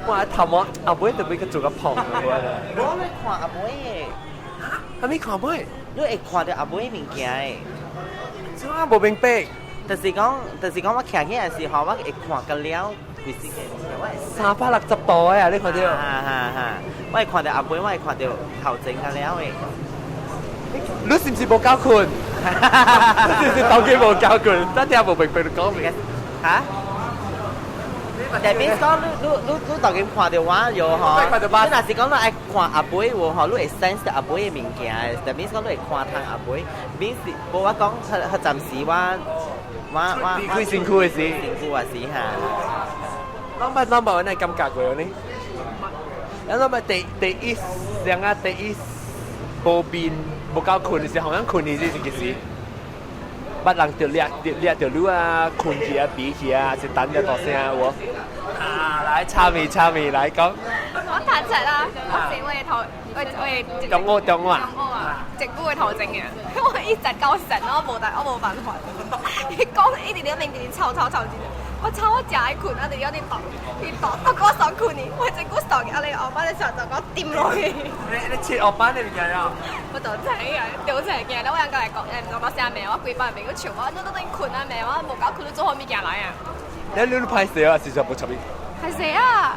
我頭毛後尾就比較做較胖的。我咧看後尾的，啥物看尾？你會看著後尾物件的。這我無明白。就是講，我徛起來時候，我會看個了，規身的物件，我會360度的啊！你看著。哈哈哈！我會看著後尾，我會看著頭前個了的。你是毋是無夠睏？你是毋是當機無夠睏？真聽無明白你講咩？嚇？代表講你你你你當今看著我喲吼，你若是講你愛看後尾有吼，你會 sense 著後尾的物件，代表講你會看通後尾。免是無我講，彼彼暫時我我我離開身軀的時，身軀的時哈。攏捌有那感覺過呢？咱攏捌第第一上啊，第一無眠無夠睏的時候，好像睏的是幾時？捌人著掠著掠著你啊，睏去啊，鼻去啊，是等著大聲有無？啊，來參與參與來講。我坦誠啦，我是我的頭，我我中午中午啊，中午啊，直久的頭前嘅，我一直到神，我無但我無辦法。伊講一直咧面直吵吵吵，我吵我誠愛睏啊，直咧佇動，佇動，到我爽睏呢，我真久爽去，啊你後擺咧上就我掂落去。你你切後班的物件啊？我就知啊，丟出來驚，我人家來講，欸，我講啥名？我規班朋友笑我，你都等睏啊未？我無夠睏，你做好物件來啊？你你歹勢啊？是實無插伊。歹勢啊！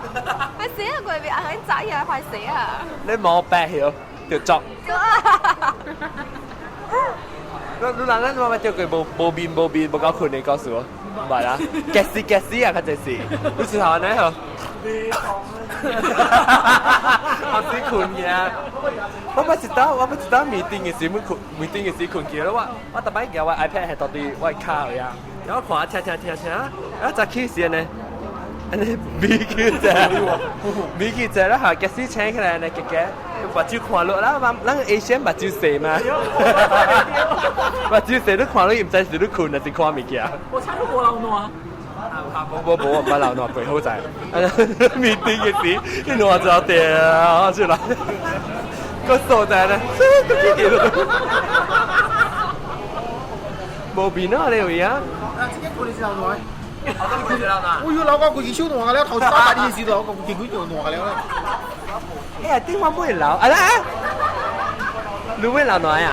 歹勢啊！過邊阿你早起來歹勢啊！你毛白曉就作。啊！你你人咱捌釣過無無眠無眠無夠睏的故事無？毋捌啊！夾死夾死啊！較濟是，你是頭按呢吼？好死睏去啊！我捌一道，我捌一道 meeting 的時，睏 meeting 的時睏去了。我我逐擺舉我 iPad 係到佇我跤位啊，然後看聽聽聽聽，啊早起時呢，按呢眯起者，眯起者啦嚇，假使醒起來呢，夾夾目睭看落啦，咱 Asian 目睭細嘛，目睭細你看落伊毋知是你睏還是看物件。我猜你無流汗。無無無，我毋捌流汗，袂好在。meeting 的時，你汗就掉出來，個所在呢，都記得。無變啊，你有啊？啊，這個可能是流汗。我有老公規支手爛了，頭300年時頭，我見佢就爛了咧。哎呀，電話不會流，啊啦，你會流汗啊？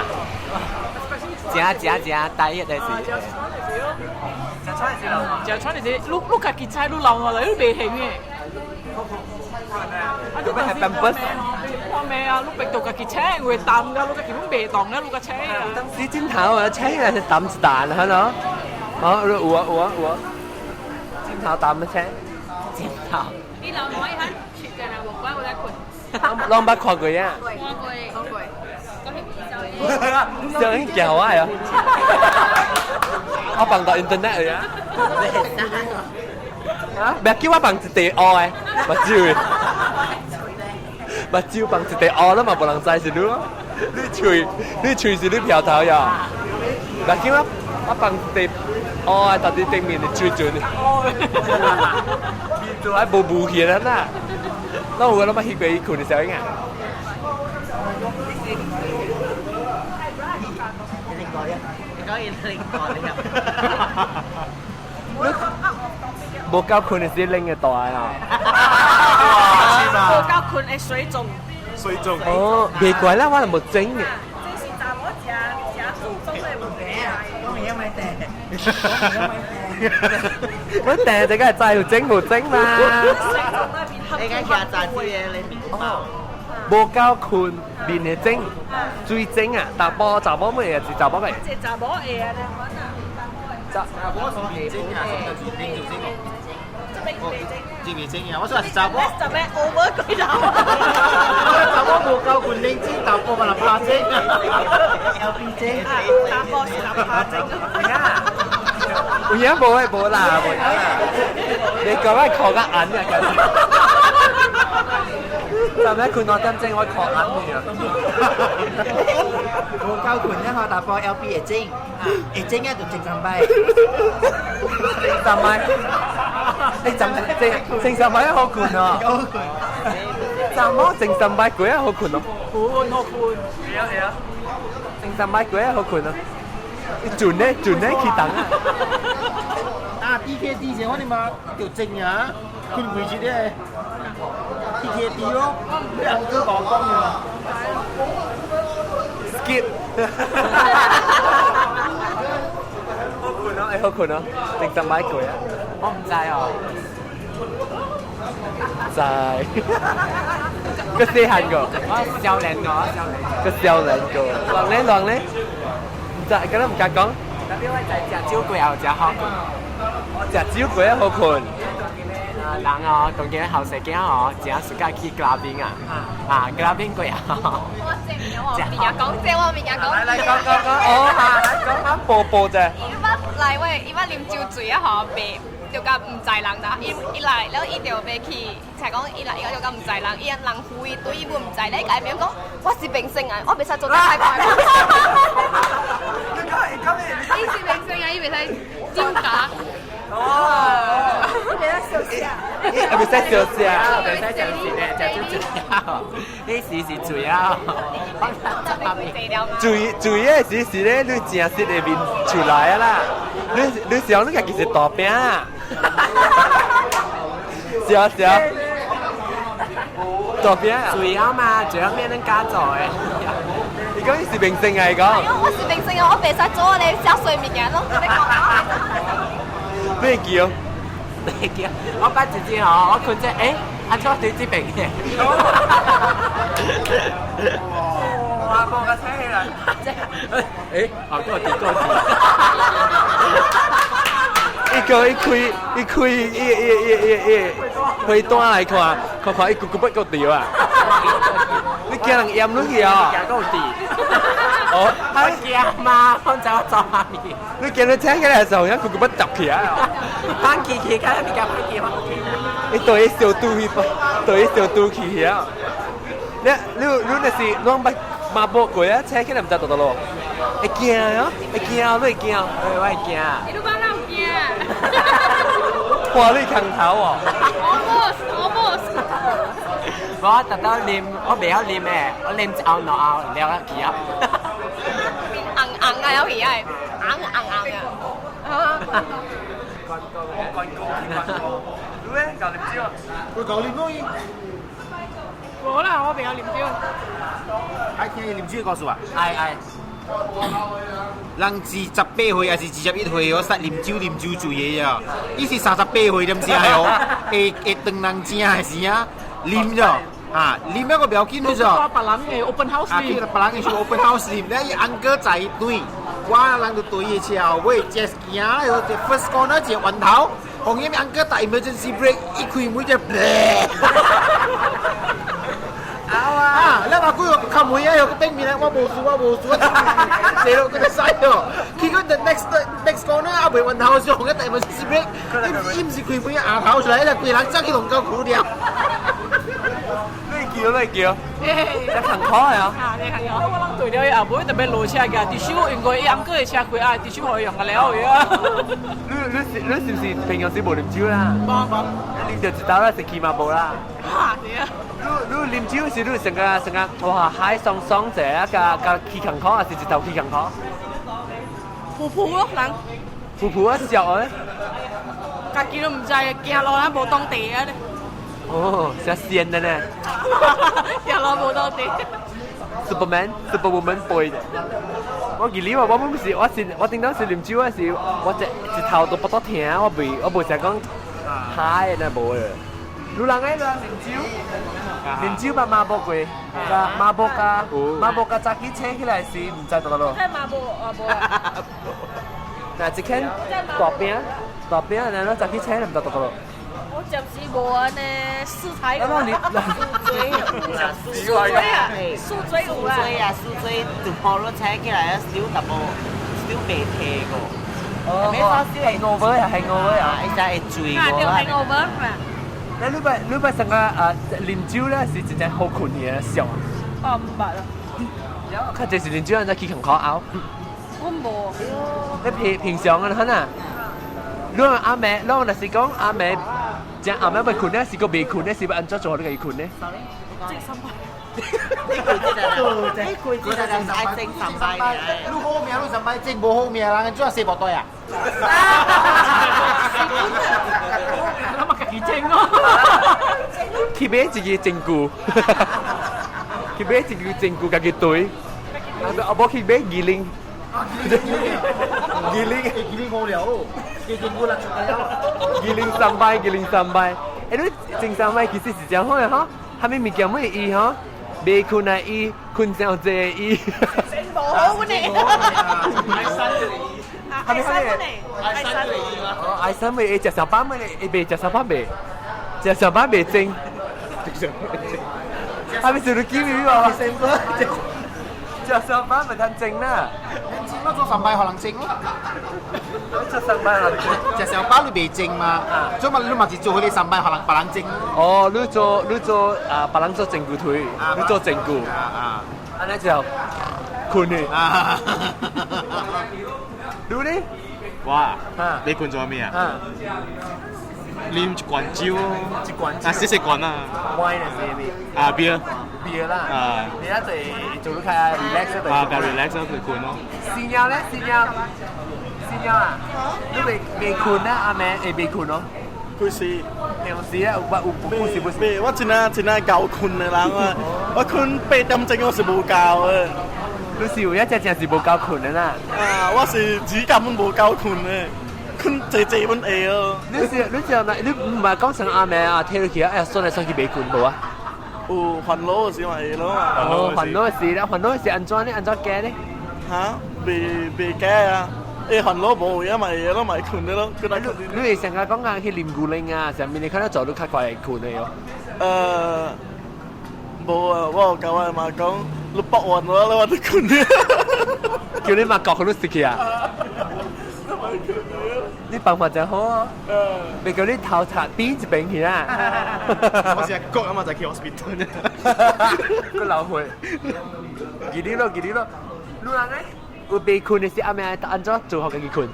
食食食，第一就是。食穿就是，你你家己知你流汗來，你袂興的。啊，你係 Pampers。看咩啊？你逼到家己請，會淡噶，你家己攏袂動啊，你個請啊。當時鏡頭啊，請啊是淡一淡啊，喏。哦，有啊有啊有啊。鏡頭淡一請。鏡頭。你流汗伊肯切嘅啦，無怪我在睏。攏捌看過啊？看過，看過。上影鏡我啊！我放到 internet 啊！啊！別叫我放一地烏的，目睭的，目睭放一地烏啦嘛，無人知是你咯。你喙，你喙是你飄頭呀？別叫我，我放一地烏的，到底頂面的水準。面做愛無霧氣啦啦，攏有個攏捌翕過伊睏的小影啊？無夠睏的時拎個大啊！無夠睏會水腫。水腫。哦，袂怪啦，我係無整嘅。這是查某食食水腫的問題。我訂這個係知有整無整嘛？你講下雜誌的你面包。無夠睏，面會腫，水腫啊！查某查某咩啊？是查某咩？這查某會啊，查某是面腫啊，什麼叫面就這個？這面腫啊！我說是查某。就咩澳門鬼頭？查某無夠睏，面腫，查甫嘛拍腫啊！L B 腫。查甫是人拍腫。有影無的無啦，無啦。你講我靠個眼啊！就咩困2點鐘我靠眼去啊！無夠困咧，我打波 LB 會整，會整啊就精神擺。精神擺，你怎精精神擺好困啊？好困。怎麼精神擺鬼啊好困哦？困好困。係啊係啊。精神擺鬼啊好困啊！你轉咧轉咧去等啊！啊，DKD 先我你媽就正啊，困幾日咧？DKD 咯，兩個講講嘅嘛。 Skip。好困啊！欸好困啊！精神擺鬼啊！我唔知哦。知。個細漢個。我少年個，少年。個少年個，人咧人咧，唔知，敢若唔敢講。特別我在食酒過後食好困。食酒過好困。人哦，當今後生囝哦，真暑假去 clubbing 啊，啊 clubbing 過後。我這物我物件講，這我物件講。來來講講講，哦哈，來講講報報者。伊捌來喂，伊捌啉酒醉啊吼，袂就甲毋知人啦。伊伊來了，伊就欲去，才講伊來伊就甲毋知人，伊人扶伊對伊毋知咧，伊變講我是明星啊，我袂使做得太快。伊是明星啊，伊袂使酒駕。哦，伊袂使燒聲，伊袂使燒聲，袂使食酒咧，食酒醉啊！你時是醉啊！醉醉的時是咧，你真實的面出來啊啦！你你想你家己是大餅啊？是啊是啊，大餅啊！醉啊嘛，醉啊咩能加做的？你講你是明星啊？伊講。我是明星啊，我袂使做咧小碎物件，攏你講。咩叫？咩叫？我捌一次吼，我困者，欸，安怎對這邊嘅？哇！無個請起來，欸，哦，過佇過佇。伊個伊開伊開伊伊伊伊伊開單來看，看看伊咕咕不個掉啊！你驚人淹落去啊？驚夠佇。哦，我驚嘛，我知我走下面。你驚你請起來的時候，人咕咕不揼起來啊！翻起起，看比較翻起翻起。你對伊小肚去，對伊小肚去啊！你你你若是攏捌馬步過啊，請起來毋知倒倒落，會驚啊！會驚，你會驚？欸，我會驚。你攏哪有驚？看你空頭哦。 Almost, almost。我特到啉，我袂曉啉的，我啉一甌兩甌了去啊。面紅紅啊，有去啊，紅紅紅啊。關公，關公，關公。你咧教啉酒？我教啉咯。無啦，我袂曉啉酒。愛聽伊啉酒的故事啊？愛愛。人是18歲還是21歲？我實啉酒啉酒醉的啊！伊是38歲點聲哦？會會當人正的時啊，啉咗啊，啉了個不要緊了咗。別人的 open house 啊，去別人的 open house 啉，咧伊 uncle 在對，我人就對伊車後尾，just 行咧，就 first corner 一個彎頭，紅葉 uncle 打 emergency brake，一開門就，啊！你話幾個較妹啊，又個變面啊，我無事，我無事，坐落個就使哦。結果 the next next corner 啊，未彎頭上，一 emergency brake，伊毋是開門額頭出來，規人走去龍溝苦了。你叫你叫，你行苦啊？啊，你行苦。我人對了伊後尾特別落車嘅，直手因為伊翁哥的車開啊，直手予伊用個了去啊。你你是你是唔是平常時無啉酒啦？無無。你就知道啦，食起碼無啦。哈，是啊。你你啉酒時，你成個成個哇嗨爽爽者啊，加加起強苦，還是一頭起強苦？噗噗咯，人。噗噗啊，笑啊！家己都毋知，行路咱無當地啊！哦，真鮮的呢。行路無當地。 Superman、Superwoman 背的。我記得我我唔是，我是我頂當時啉酒嗰時，我一一頭都不多聽，我未我無想講嗨那無的。你人愛人啉酒，啉酒嘛麻木過，加麻木加麻木加早起醒起來時毋知倒倒落。真麻木啊無啊。嗱，一間大餅大餅，然後早起醒來毋知倒倒落。我暫時無安呢，食材。那你宿醉啊，宿醉有啊。宿醉啊，宿醉就泡了請起來，手淡薄手袂提過。哦，hangover 啊，hangover 啊，伊才會醉啊，對過啦。 hangover 嘛。你你捌成個啊啉酒咧是真正好困嘅上。哦，毋捌啊。較濟是啉酒，人才去空口拗。我無。你平平常啊，可能。你阿妹，你若是講阿妹，正阿妹欲睏咧，是個未睏咧，是欲按怎做你家己睏咧？精神病。你攰這個就是愛精神病嘅。你好命，你上擺整無好命，人怎洗腹袋啊？咁咪家己整咯。去買一個證據，去買一個證據，家己對。啊，無去買二零，二零，二零無聊，幾證據啦出來了。二零三擺，二零三擺。欸，你精神擺其實是真好的吼，啥物物件每伊吼，袂睏的伊，睏真濟的伊。無好呢。愛生呢？愛生呢？哦，愛生咪會食小飽咪，會袂食小飽袂，食小飽袂精。係咪做到幾米啊？食小飽咪通精啦。精咯，做三擺予人精咯。做三擺予人精，食小飽你袂精嘛？做嘛你嘛是做彼個三擺予人別人精。哦，你做啊，別人做證據推，你做證據。啊啊。按呢就睏去。啊。你咧？哇！你睏做咩啊？啉一罐酒，一罐啊，細細罐啊。 Wine 是咩？啊，beer。 beer 啦。啊。你一齊做到較 relax 啊，較 relax 咯，佢睏咯。善友咧，善友，善友啊，你未睏啊？阿妹會未睏咯？佢是平時咧，有有有是不是？未，我真正真正夠睏的人啊！我睏8點鐘我是無夠的。你是有一隻正是無夠睏的啦？啊，我是只根本無夠睏的，睏濟濟本會哦。你是你唔係講成阿妹啊，聽落去啊，哎呀，算來算去未睏無啊？有煩惱的時嘛會咯。哦，煩惱的時啦，煩惱的時按怎呢？按怎解呢？嚇，未解啊！欸，煩惱無影嘛會咯，嘛會睏的咯。你會成日講啊去啉牛奶啊，啥物你看到做都較快會睏的哦。無啊，我有共我媽講，你搏完我，我就睏了。叫你媽講佢都食去啊？你辦法真好啊！未叫你頭擦邊一邊去啊！我是講啊嘛，就去 hospital。個流血，記得咯，記得咯。你人咧，有未睏的時暗暝按怎做予家己睏？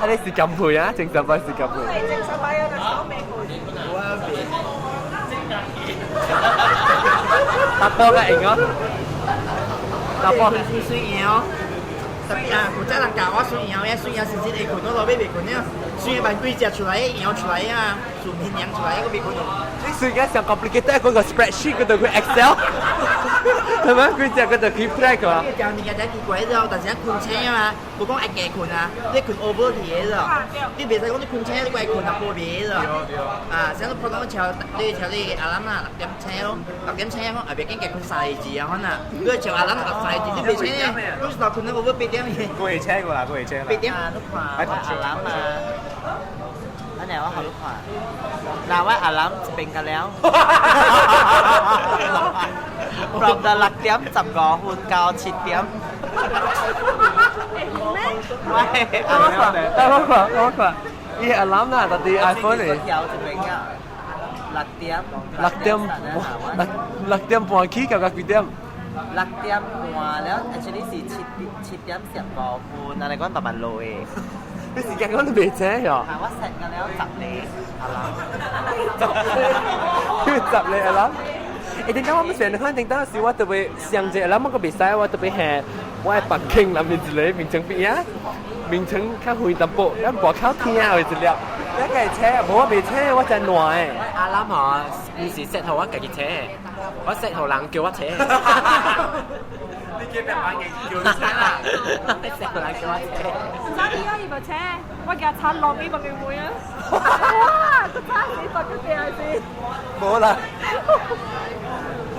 啊！你是減肥啊？精神病是減肥。精神病啊！但是我未睏。我未。打波較會哦。打波。水腰，特別啊，古早人教我水腰，遐水腰是真會睏，我老尾袂睏了。水腰萬幾隻出來，腰出來啊，自然養出來，我袂睏。你水嘅上 complicated 嗰個 spreadsheet 嗰度佢 Excel，係咪？佢隻嗰度 keep track 啊。呢個物件真奇怪咗，但是睏醒啊嘛，無講愛加睏啊，你睏 over 去的咗，你袂使講你睏醒你過來睏啊，無袂咗。啊，像你普通敲，你敲你阿蘭啊，6點醒咯，6點醒講啊，袂緊加睏3個字啊，可能你敲阿蘭六三個字，你袂醒，你是睏到 over 8點去。過會車過啦，過會車啦。8點。啊，你看，我阿蘭啊。อันไหนว่าเขาลูกขวานาว่าอาลัมจะเป็นกันแล้ว from the 六點十五分到7點。喂，我看，我看，我看，伊阿蘭啦，特別 iPhone 嚟。有一邊啊，六點。6點6點半起到到幾點？ 6點半了，actually 是7點15分，啊，你講慢慢落的。你時間講都未醒喲。我 set 個了十個阿蘭。十個阿蘭。欸，點解我們成日看頂當時我特別上一個阿蘭，我個袂使，我特別係我的房間內面一個眠床邊啊，眠床較遠淡薄，咱外口聽有一粒。你家己車，無我袂車，我真爛的。阿蘭吼，毋是 set 予我家己車，我 set 予人叫我車。你叫別人叫你車啦，set 予人叫我車。早啲啊，伊無車，我驚擦落邊問佢會啊。哇！個差死罰佢定係先。無啦。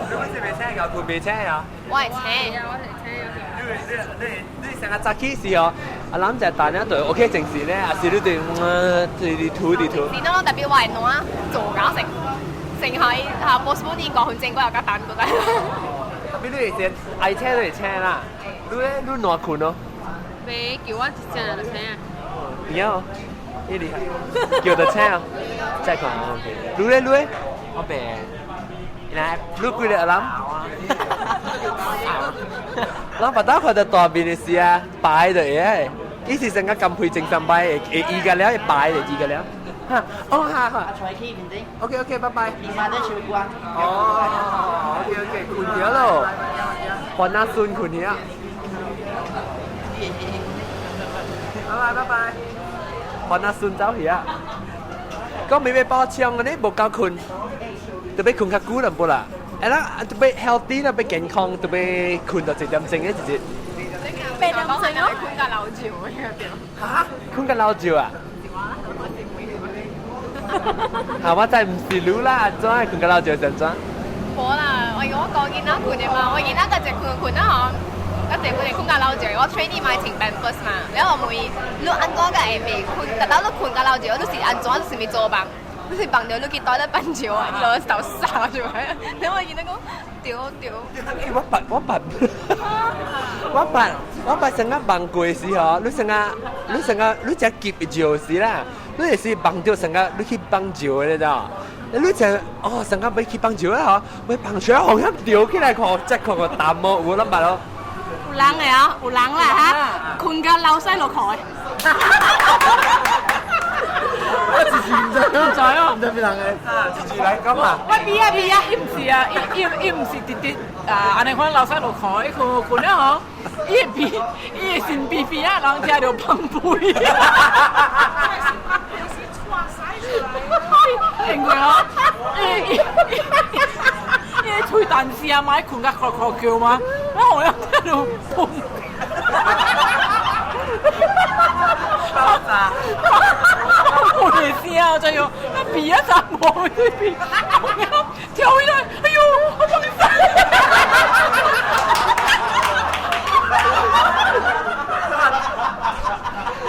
你是袂車，搞睏袂車啊？我會車。我會車。你成日早起時哦，阿諗就彈一對 OK 正時咧，還是你對對吐對吐。你儂特別我係儂做搞成，淨係嚇 postpone 5分鐘，我又加等過來。比你先愛車就會請啦，你咧你爛困咯？袂叫我一聲就醒。邊哦？呢厲害，叫就請啊！再看 OK。你咧你咧？我白。你幾個阿諗？咱白刀看到大面的時啊，擺就會，伊是成個金配精神擺，會伊個了，會擺就伊個了。哈，哦哈哈。OK OK，拜拜。你媽在唱歌。哦，OK OK，困咗咯，還阿孫困咗。拜拜拜拜。還阿孫走去啊！講咪咪包槍嗰啲無夠困，特別困較久啦，無啦。哎啦，特別 healthy 啦，特別健康，特別困到一點鐘嘅一日。八點鐘咯，困甲老酒嚇？困甲老酒啊？嚇！我真唔是女啦，怎會困甲老酒怎怎？無啦，我我講囡仔困的嘛，我囡仔個一困困啊吼，個一困困甲老酒，我 training 嘛穿 Pampers 嘛，然後我問伊，你按怎個會袂困？達到你困甲老酒，你是按怎？你是毋做夢？你是夢著你去倒咧放尿啊？你就頭殺出來，然後我囡仔講對對。我捌我捌，我捌我捌成個夢過時吼，你成個你成個你只急尿時啦，你就是夢著成個你去放尿的，你知道？你就哦，成個欲去放尿啦吼，欲放出來，好像掉起來看，再看個淡毛有諗捌咯。有人的啊，有人啦哈，困甲流屎落褲。我自己唔知，唔知哦，唔知邊人嘅，自己來講嘛。我比啊比啊，伊毋是啊，伊伊伊毋是直直啊，按呢款流屎落褲，伊困困了吼，伊的鼻，伊的身邊邊啊，人食著放屁。因為哦，伊伊伊吹彈聲嘛，伊困甲哭哭叫嘛，我好像聽著砰。爆炸！我的聲啊，真哟，那鼻啊咋无这鼻，跳起來，哎呦，我放屎！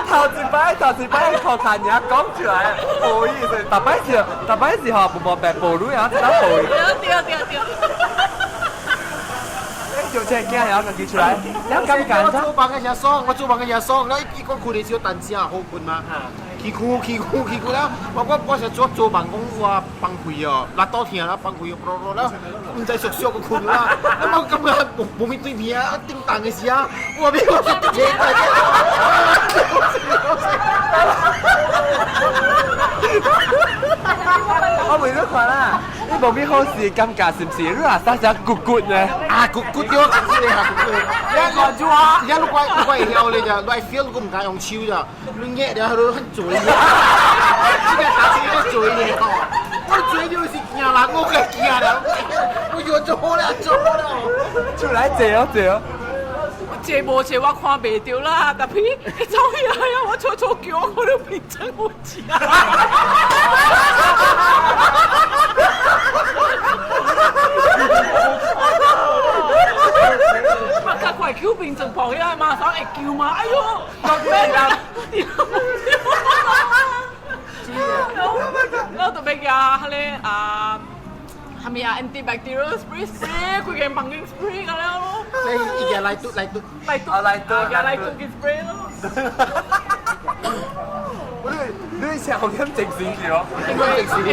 頭一擺，頭一擺靠看人講出來，無意思。逐擺是，逐擺是吼，無白暴露啊，一打暴露。對對對對。就這驚了，家己出來，了尷尬。我做夢嘅時爽，我做夢嘅時爽，了伊講困的時候單聲好困嘛。起哭起哭起哭了，我我我是做做夢講哇崩潰哦，拉肚疼啦崩潰哦，了毋知熟熟個困啦，啊我感覺無無咪對面啊，叮當的時啊，我變我直接我袂你看啦，你無咪好事尷尬是毋是？你若啥啥骨骨呢？啊骨骨對，骨骨啊骨骨。你住啊？而家你怪你怪曉咧咋？你 feel 你唔敢用手咋？你捏了你很嘴。你個打字個嘴咧吼，我嘴就是驚人，我個驚了，我就做了做了。出來坐哦坐哦。坐無坐我看袂著啦，特別伊走起來啊，我吵吵叫，我都變成有食。我較快救病床抱起來，馬上會救嘛！哎呦，咩人？然後特別加彼個啊。係咪啊？Antibacterial spray spray，規間房間 spray 個了咯。你伊個來嘟來嘟來嘟來嘟來嘟去 spray 咯。你你是好點精神去哦？因為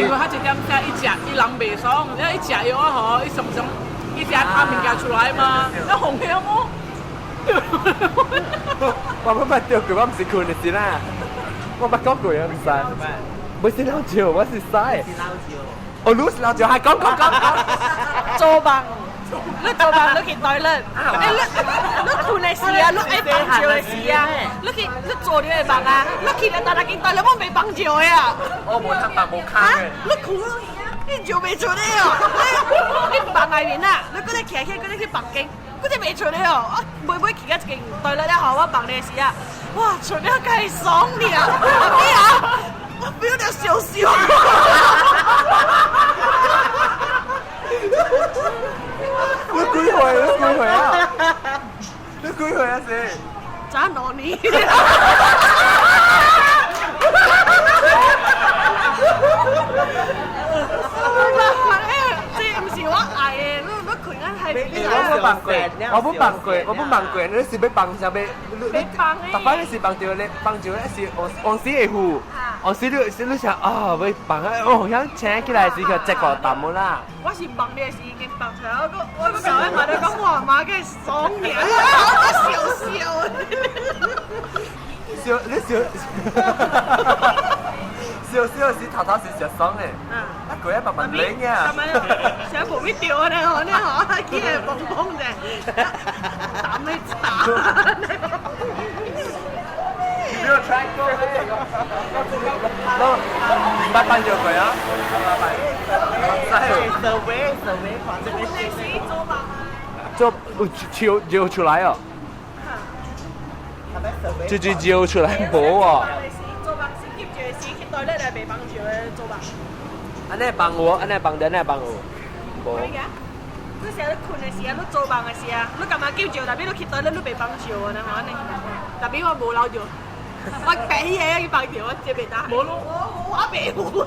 因為他一點聲，伊食伊人袂爽，了伊食藥啊吼，伊常常伊食打物件出來嘛，了紅險哦。我捌捌著過，我毋是困的時啦，我捌講過啊，毋知。不是老酒，我是屎。哦，你是老酒，還講講講講。做夢，你做夢你去 toilet，你你困的時啊，你愛放尿的時啊，你去你做你的夢啊，你去了當下間 toilet 我袂放尿的啊。我無通白無空的。你困你尿袂出來哦，你夢內面啊，你閣咧徛起，閣咧去房間，閣咧袂出來哦，我尾尾去到一間 toilet 了後，我夢的時啊，哇，出了該爽了，阿妹啊，我 feel 到燒燒。你幾歲？你幾歲啊？你幾歲啊？是？早兩年。這毋是我愛的，你你困緊係。我捌，放過，我不放過，我不放過，你是欲放啥物？欲放逐擺你是放著咧，放著咧是往往時會赴，往時你是你想啊，欲放啊，哦，響請起來時佢這個淡啦。我是放的時已經放出來，我個舊咧買到講我媽嘅爽嘅，我笑笑。笑你笑，笑笑時頭頭是食爽的，啊佢一慢慢冷啊。想無必掉啊！你講你講，見係蹦蹦啫，膽你打。你有 try 過？攏唔捌放著過啊？唔捌。 survey 看這個。做笑笑出來哦。就就笑出來無哦。做夢是接住時去對咧，嚟被放住嘅做夢。按呢放有，按呢放的，按呢放有。無。你成日睏的時啊，你做夢的時啊，你感覺叫著，但你去對咧，你袂放笑啊，你看呢？但我無留住，我白起嘢去放笑，我接袂打。無咯，我袂有。我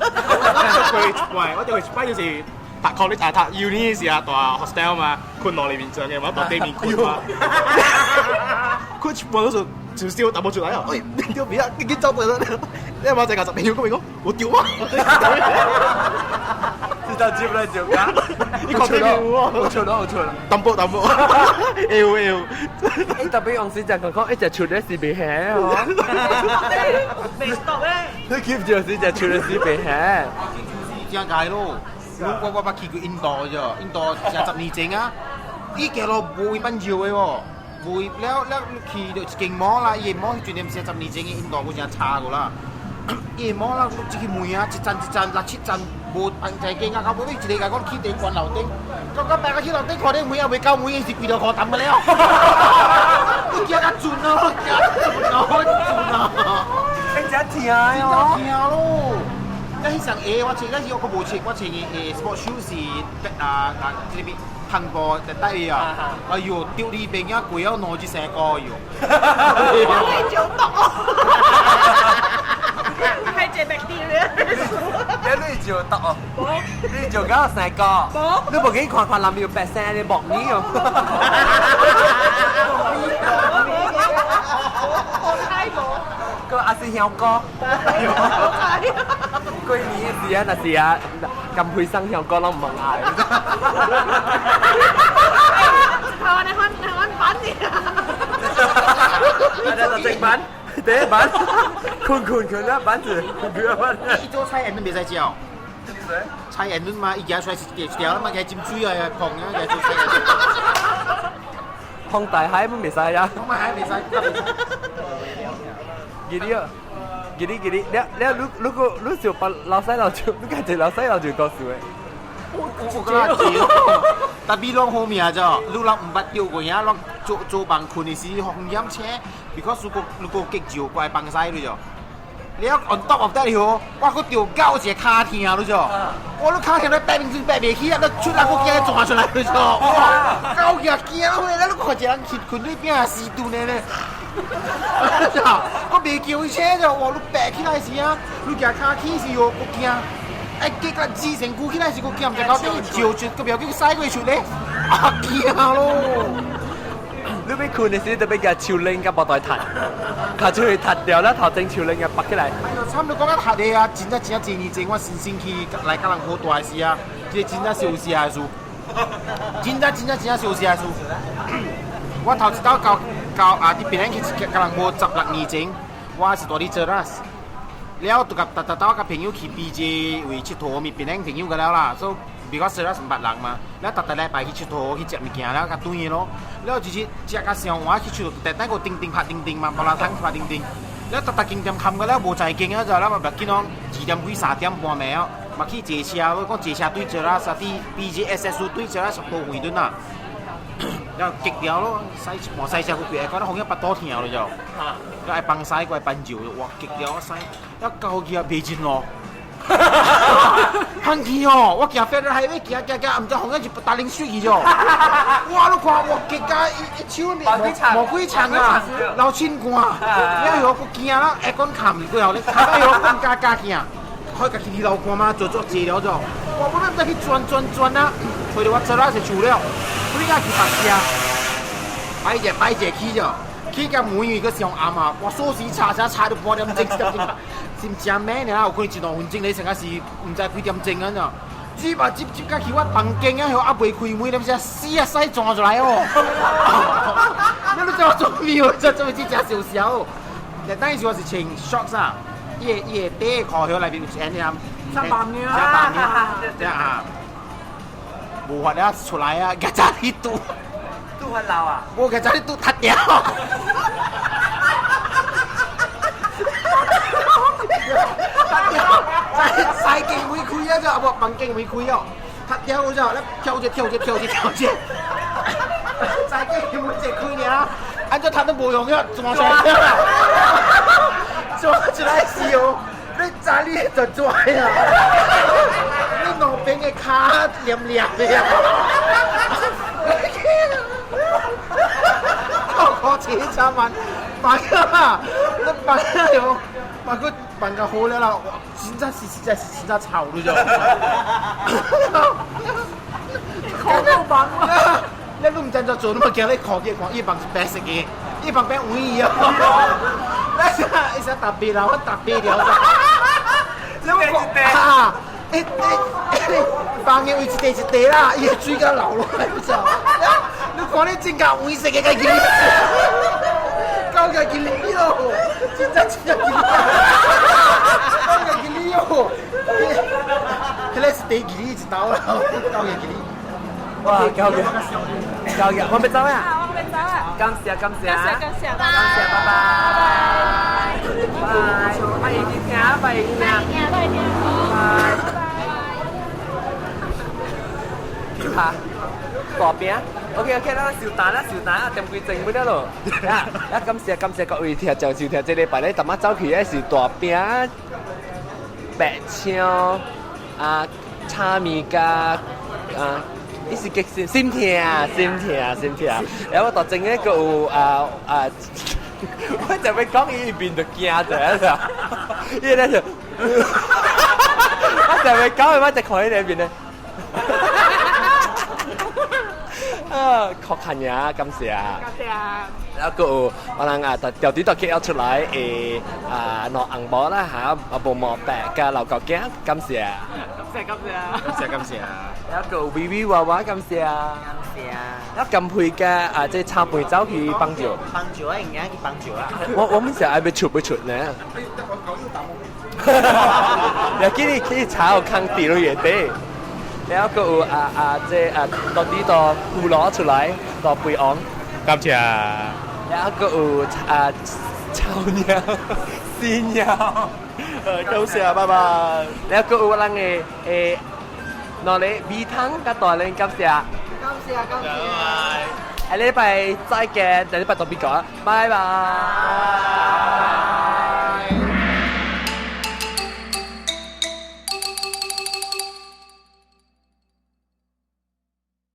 喂，我就一擺就是讀 college 啊，讀 uni 時啊，住 hostel 嘛，睏落裡面上嘅，我住對面睏嘛。睏半都就就笑淡薄出來啊！喂，丟別啊，你緊走過啦！你阿媽就教十朋友講講，我丟啊！知道接來就講，你講對面喎，我出了，我出了，淡薄淡薄，會會。欸，特別用時就講講，一隻出的是袂響哦。袂 stop 咧。你 keep 住是隻出的是袂響。正解咯，我捌去過印度啫，印度成十年前啊，伊行路無位放尿的喎。無了了去到一間摩啦，伊個摩迄陣時10年前的印度，我誠差過啦。伊個摩啦，一個門啊，一層一層六七層，無放在間啊，到尾一個共講去頂懸樓頂，到到爬到去樓頂，看頂門啊，袂夠門，伊是規條褲澹個了。你驚較準哦，驚準哦，準哦。欸，真疼哦！真疼咯。咱彼雙鞋，我穿，咱是我閣無穿，我穿的鞋 sport shoe 是啊啊，這個帆布就帶啊！哎呦，丟你邊仔貴了兩至三個哟！我會就毒哦，係隻白啲咧。你就毒哦，你就搞三個，你無去看看人有白衫的木耳哦。我猜無。個阿是香哥。過年的時啊，若是啊，甘培生香哥攏毋問愛。台灣的翻台灣版的。啊，這正版，第一版，睏睏睏啊，板子，睏啊板。伊做菜鹽都袂使食哦。菜鹽嘛，伊行出來是一條嘛，加斟水啊，碰啊，加做菜鹽。碰大海都袂使啊。碰大海袂使。記得啊。記得記得，了了，如如果你想把老細老舅，你家一老細老舅告訴的。我感覺特別攏好命啫，你人毋捌釣過遐，攏做做夢睏的時風險車，because 如果如果激照過來放屎你就。了 on top of that 了，我閣釣狗一個跤疼你就，我你跤疼咧白面子白袂起啊，你出來我驚撞出來你就，哇，狗驚驚了，你看一個人睏睏對邊死頓的咧。我袂叫伊車就，哇！你爬起來時啊，你行跤起時哦，我驚。哎，結果支身軀起來時，我驚，毋知到底照出，閣袂叫屎過出咧，啊驚咯！你欲睏的時，特別共樹輪佮無台踢，跤出去踢掉啦，頭前樹輪共拔起來。哎呦，差不多講較踢的啊，真正真正幾年前我新新去來佮人好大的時啊，這個真正相似的事，真正真正真正相似的事。我頭一道到到啊，佇檳城去佮人無16年前，我是住佇 Cheras。了，就佮逐逐兜佮朋友去 PJ 位𨑨迌，咪檳城朋友個了啦，所以 because Cheras 毋捌人嘛，了逐逐禮拜去𨑨迌去食物件了，較轉的咯。了一日食甲上晚去𨑨迌，特等個叮叮拍叮叮嘛，無人通拍叮叮。了逐逐間店冚個了無在間啊，就了嘛別緊講2點幾3點半暝哦，嘛去坐車，我講坐車對 Cheras 啊，佇 PJSS 對 Cheras 多遠陣啊？了激掉咯，駛一半駛車去規個，講風險腹肚疼了就，了愛放屎，閣愛放尿，哇激掉我駛，了到去啊袂進路，空氣哦，我行飛了海尾行行行，毋知風險是打冷水去咗，哇你看哇激甲一一手無幾長啊，流清汗，了後閣驚啦，會講冚過後咧，冚到後更加加驚，開家己流汗嘛，做做濟了咗。我本來毋知去轉轉轉啊，揣著我車仔是樹了，我應該去白車，擺者擺者去咗，去甲門因為閣上暗啊，我鎖匙插車插到半點鐘、一點鐘，是毋誠猛爾，有可能一兩分鐘咧，成個是毋知幾點鐘啊！接啊接接甲去我房間啊，還未開門，點知死啊屎撞出來哦！你都知我做咩哦？這做咩真正燒燒？但當時我是穿 shorts 啊，伊個底褲內面有穿爾，七百秒700秒，啊，無法了出來啊，夾早去拄，拄發老啊？無夾早去拄塌掉。塌掉，在間未開啊，這啊無房間未開哦，塌掉咗，咧跳者跳者跳者跳者，在間門一開爾，按怎塌都無用了，轉出來啦，轉出來是哦，你知你就轉啊，你兩邊的跤黏黏的啊，我車車慢，慢啊，你慢啊喲。把個辦個好了啦，哇！真正是實在是真正臭了就。好到忙啊！你都唔知怎做，你嘛驚你看見看伊房是白色的，伊房變黃哦。那啥，伊啥特別啦，我特別了。你我講啊，欸欸，房的位一塊一塊啦，伊的水甲流落來，你知無？你看你真甲黃色的，家己。搞個吉利哦，真正真正吉利，搞個吉利哦，彼個是第吉利一道啦，搞個吉利。哇，搞個，搞個，我欲走啊！我欲走啊！感謝感謝，感謝感謝，感謝，拜拜，拜拜，拜去聽，拜去聽，拜聽，拜拜。琵琶，大餅。OK OK，咱收單啦，收單啊，點幾鐘要了咯。啊，啊，感謝感謝各位聽眾收聽，這禮拜咧，淡仔走去的是大餅、白腸啊、炒麵加啊，伊是激心心疼心疼心疼。然後我大前咧，閣有啊啊，我就欲講伊面就驚者啦，伊咧就，我就欲講，我就看伊咧面咧。啊，確近呀，感謝。感謝。然後閣有我人啊，調啲特要出來，誒啊，攞紅包啦嚇，啊無毛白加老狗囝，感謝。感謝感謝。感謝感謝。然後閣有微微娃娃，感謝。感謝。然後金佩嘅啊，這炒飯走去幫助。幫助啊，應該去幫助啊。我們成日愛欲出欲出呢。又叫你去炒空地落下底。然後閣有啊啊，這啊到底到骷髏出來，到背昂，感謝。然後閣有啊臭鳥、死鳥，感謝，拜拜。然後閣有我人的誒，攞嚟米湯佮大玲，感謝。感謝感謝。下禮拜再見，下禮拜到邊個啊？拜拜。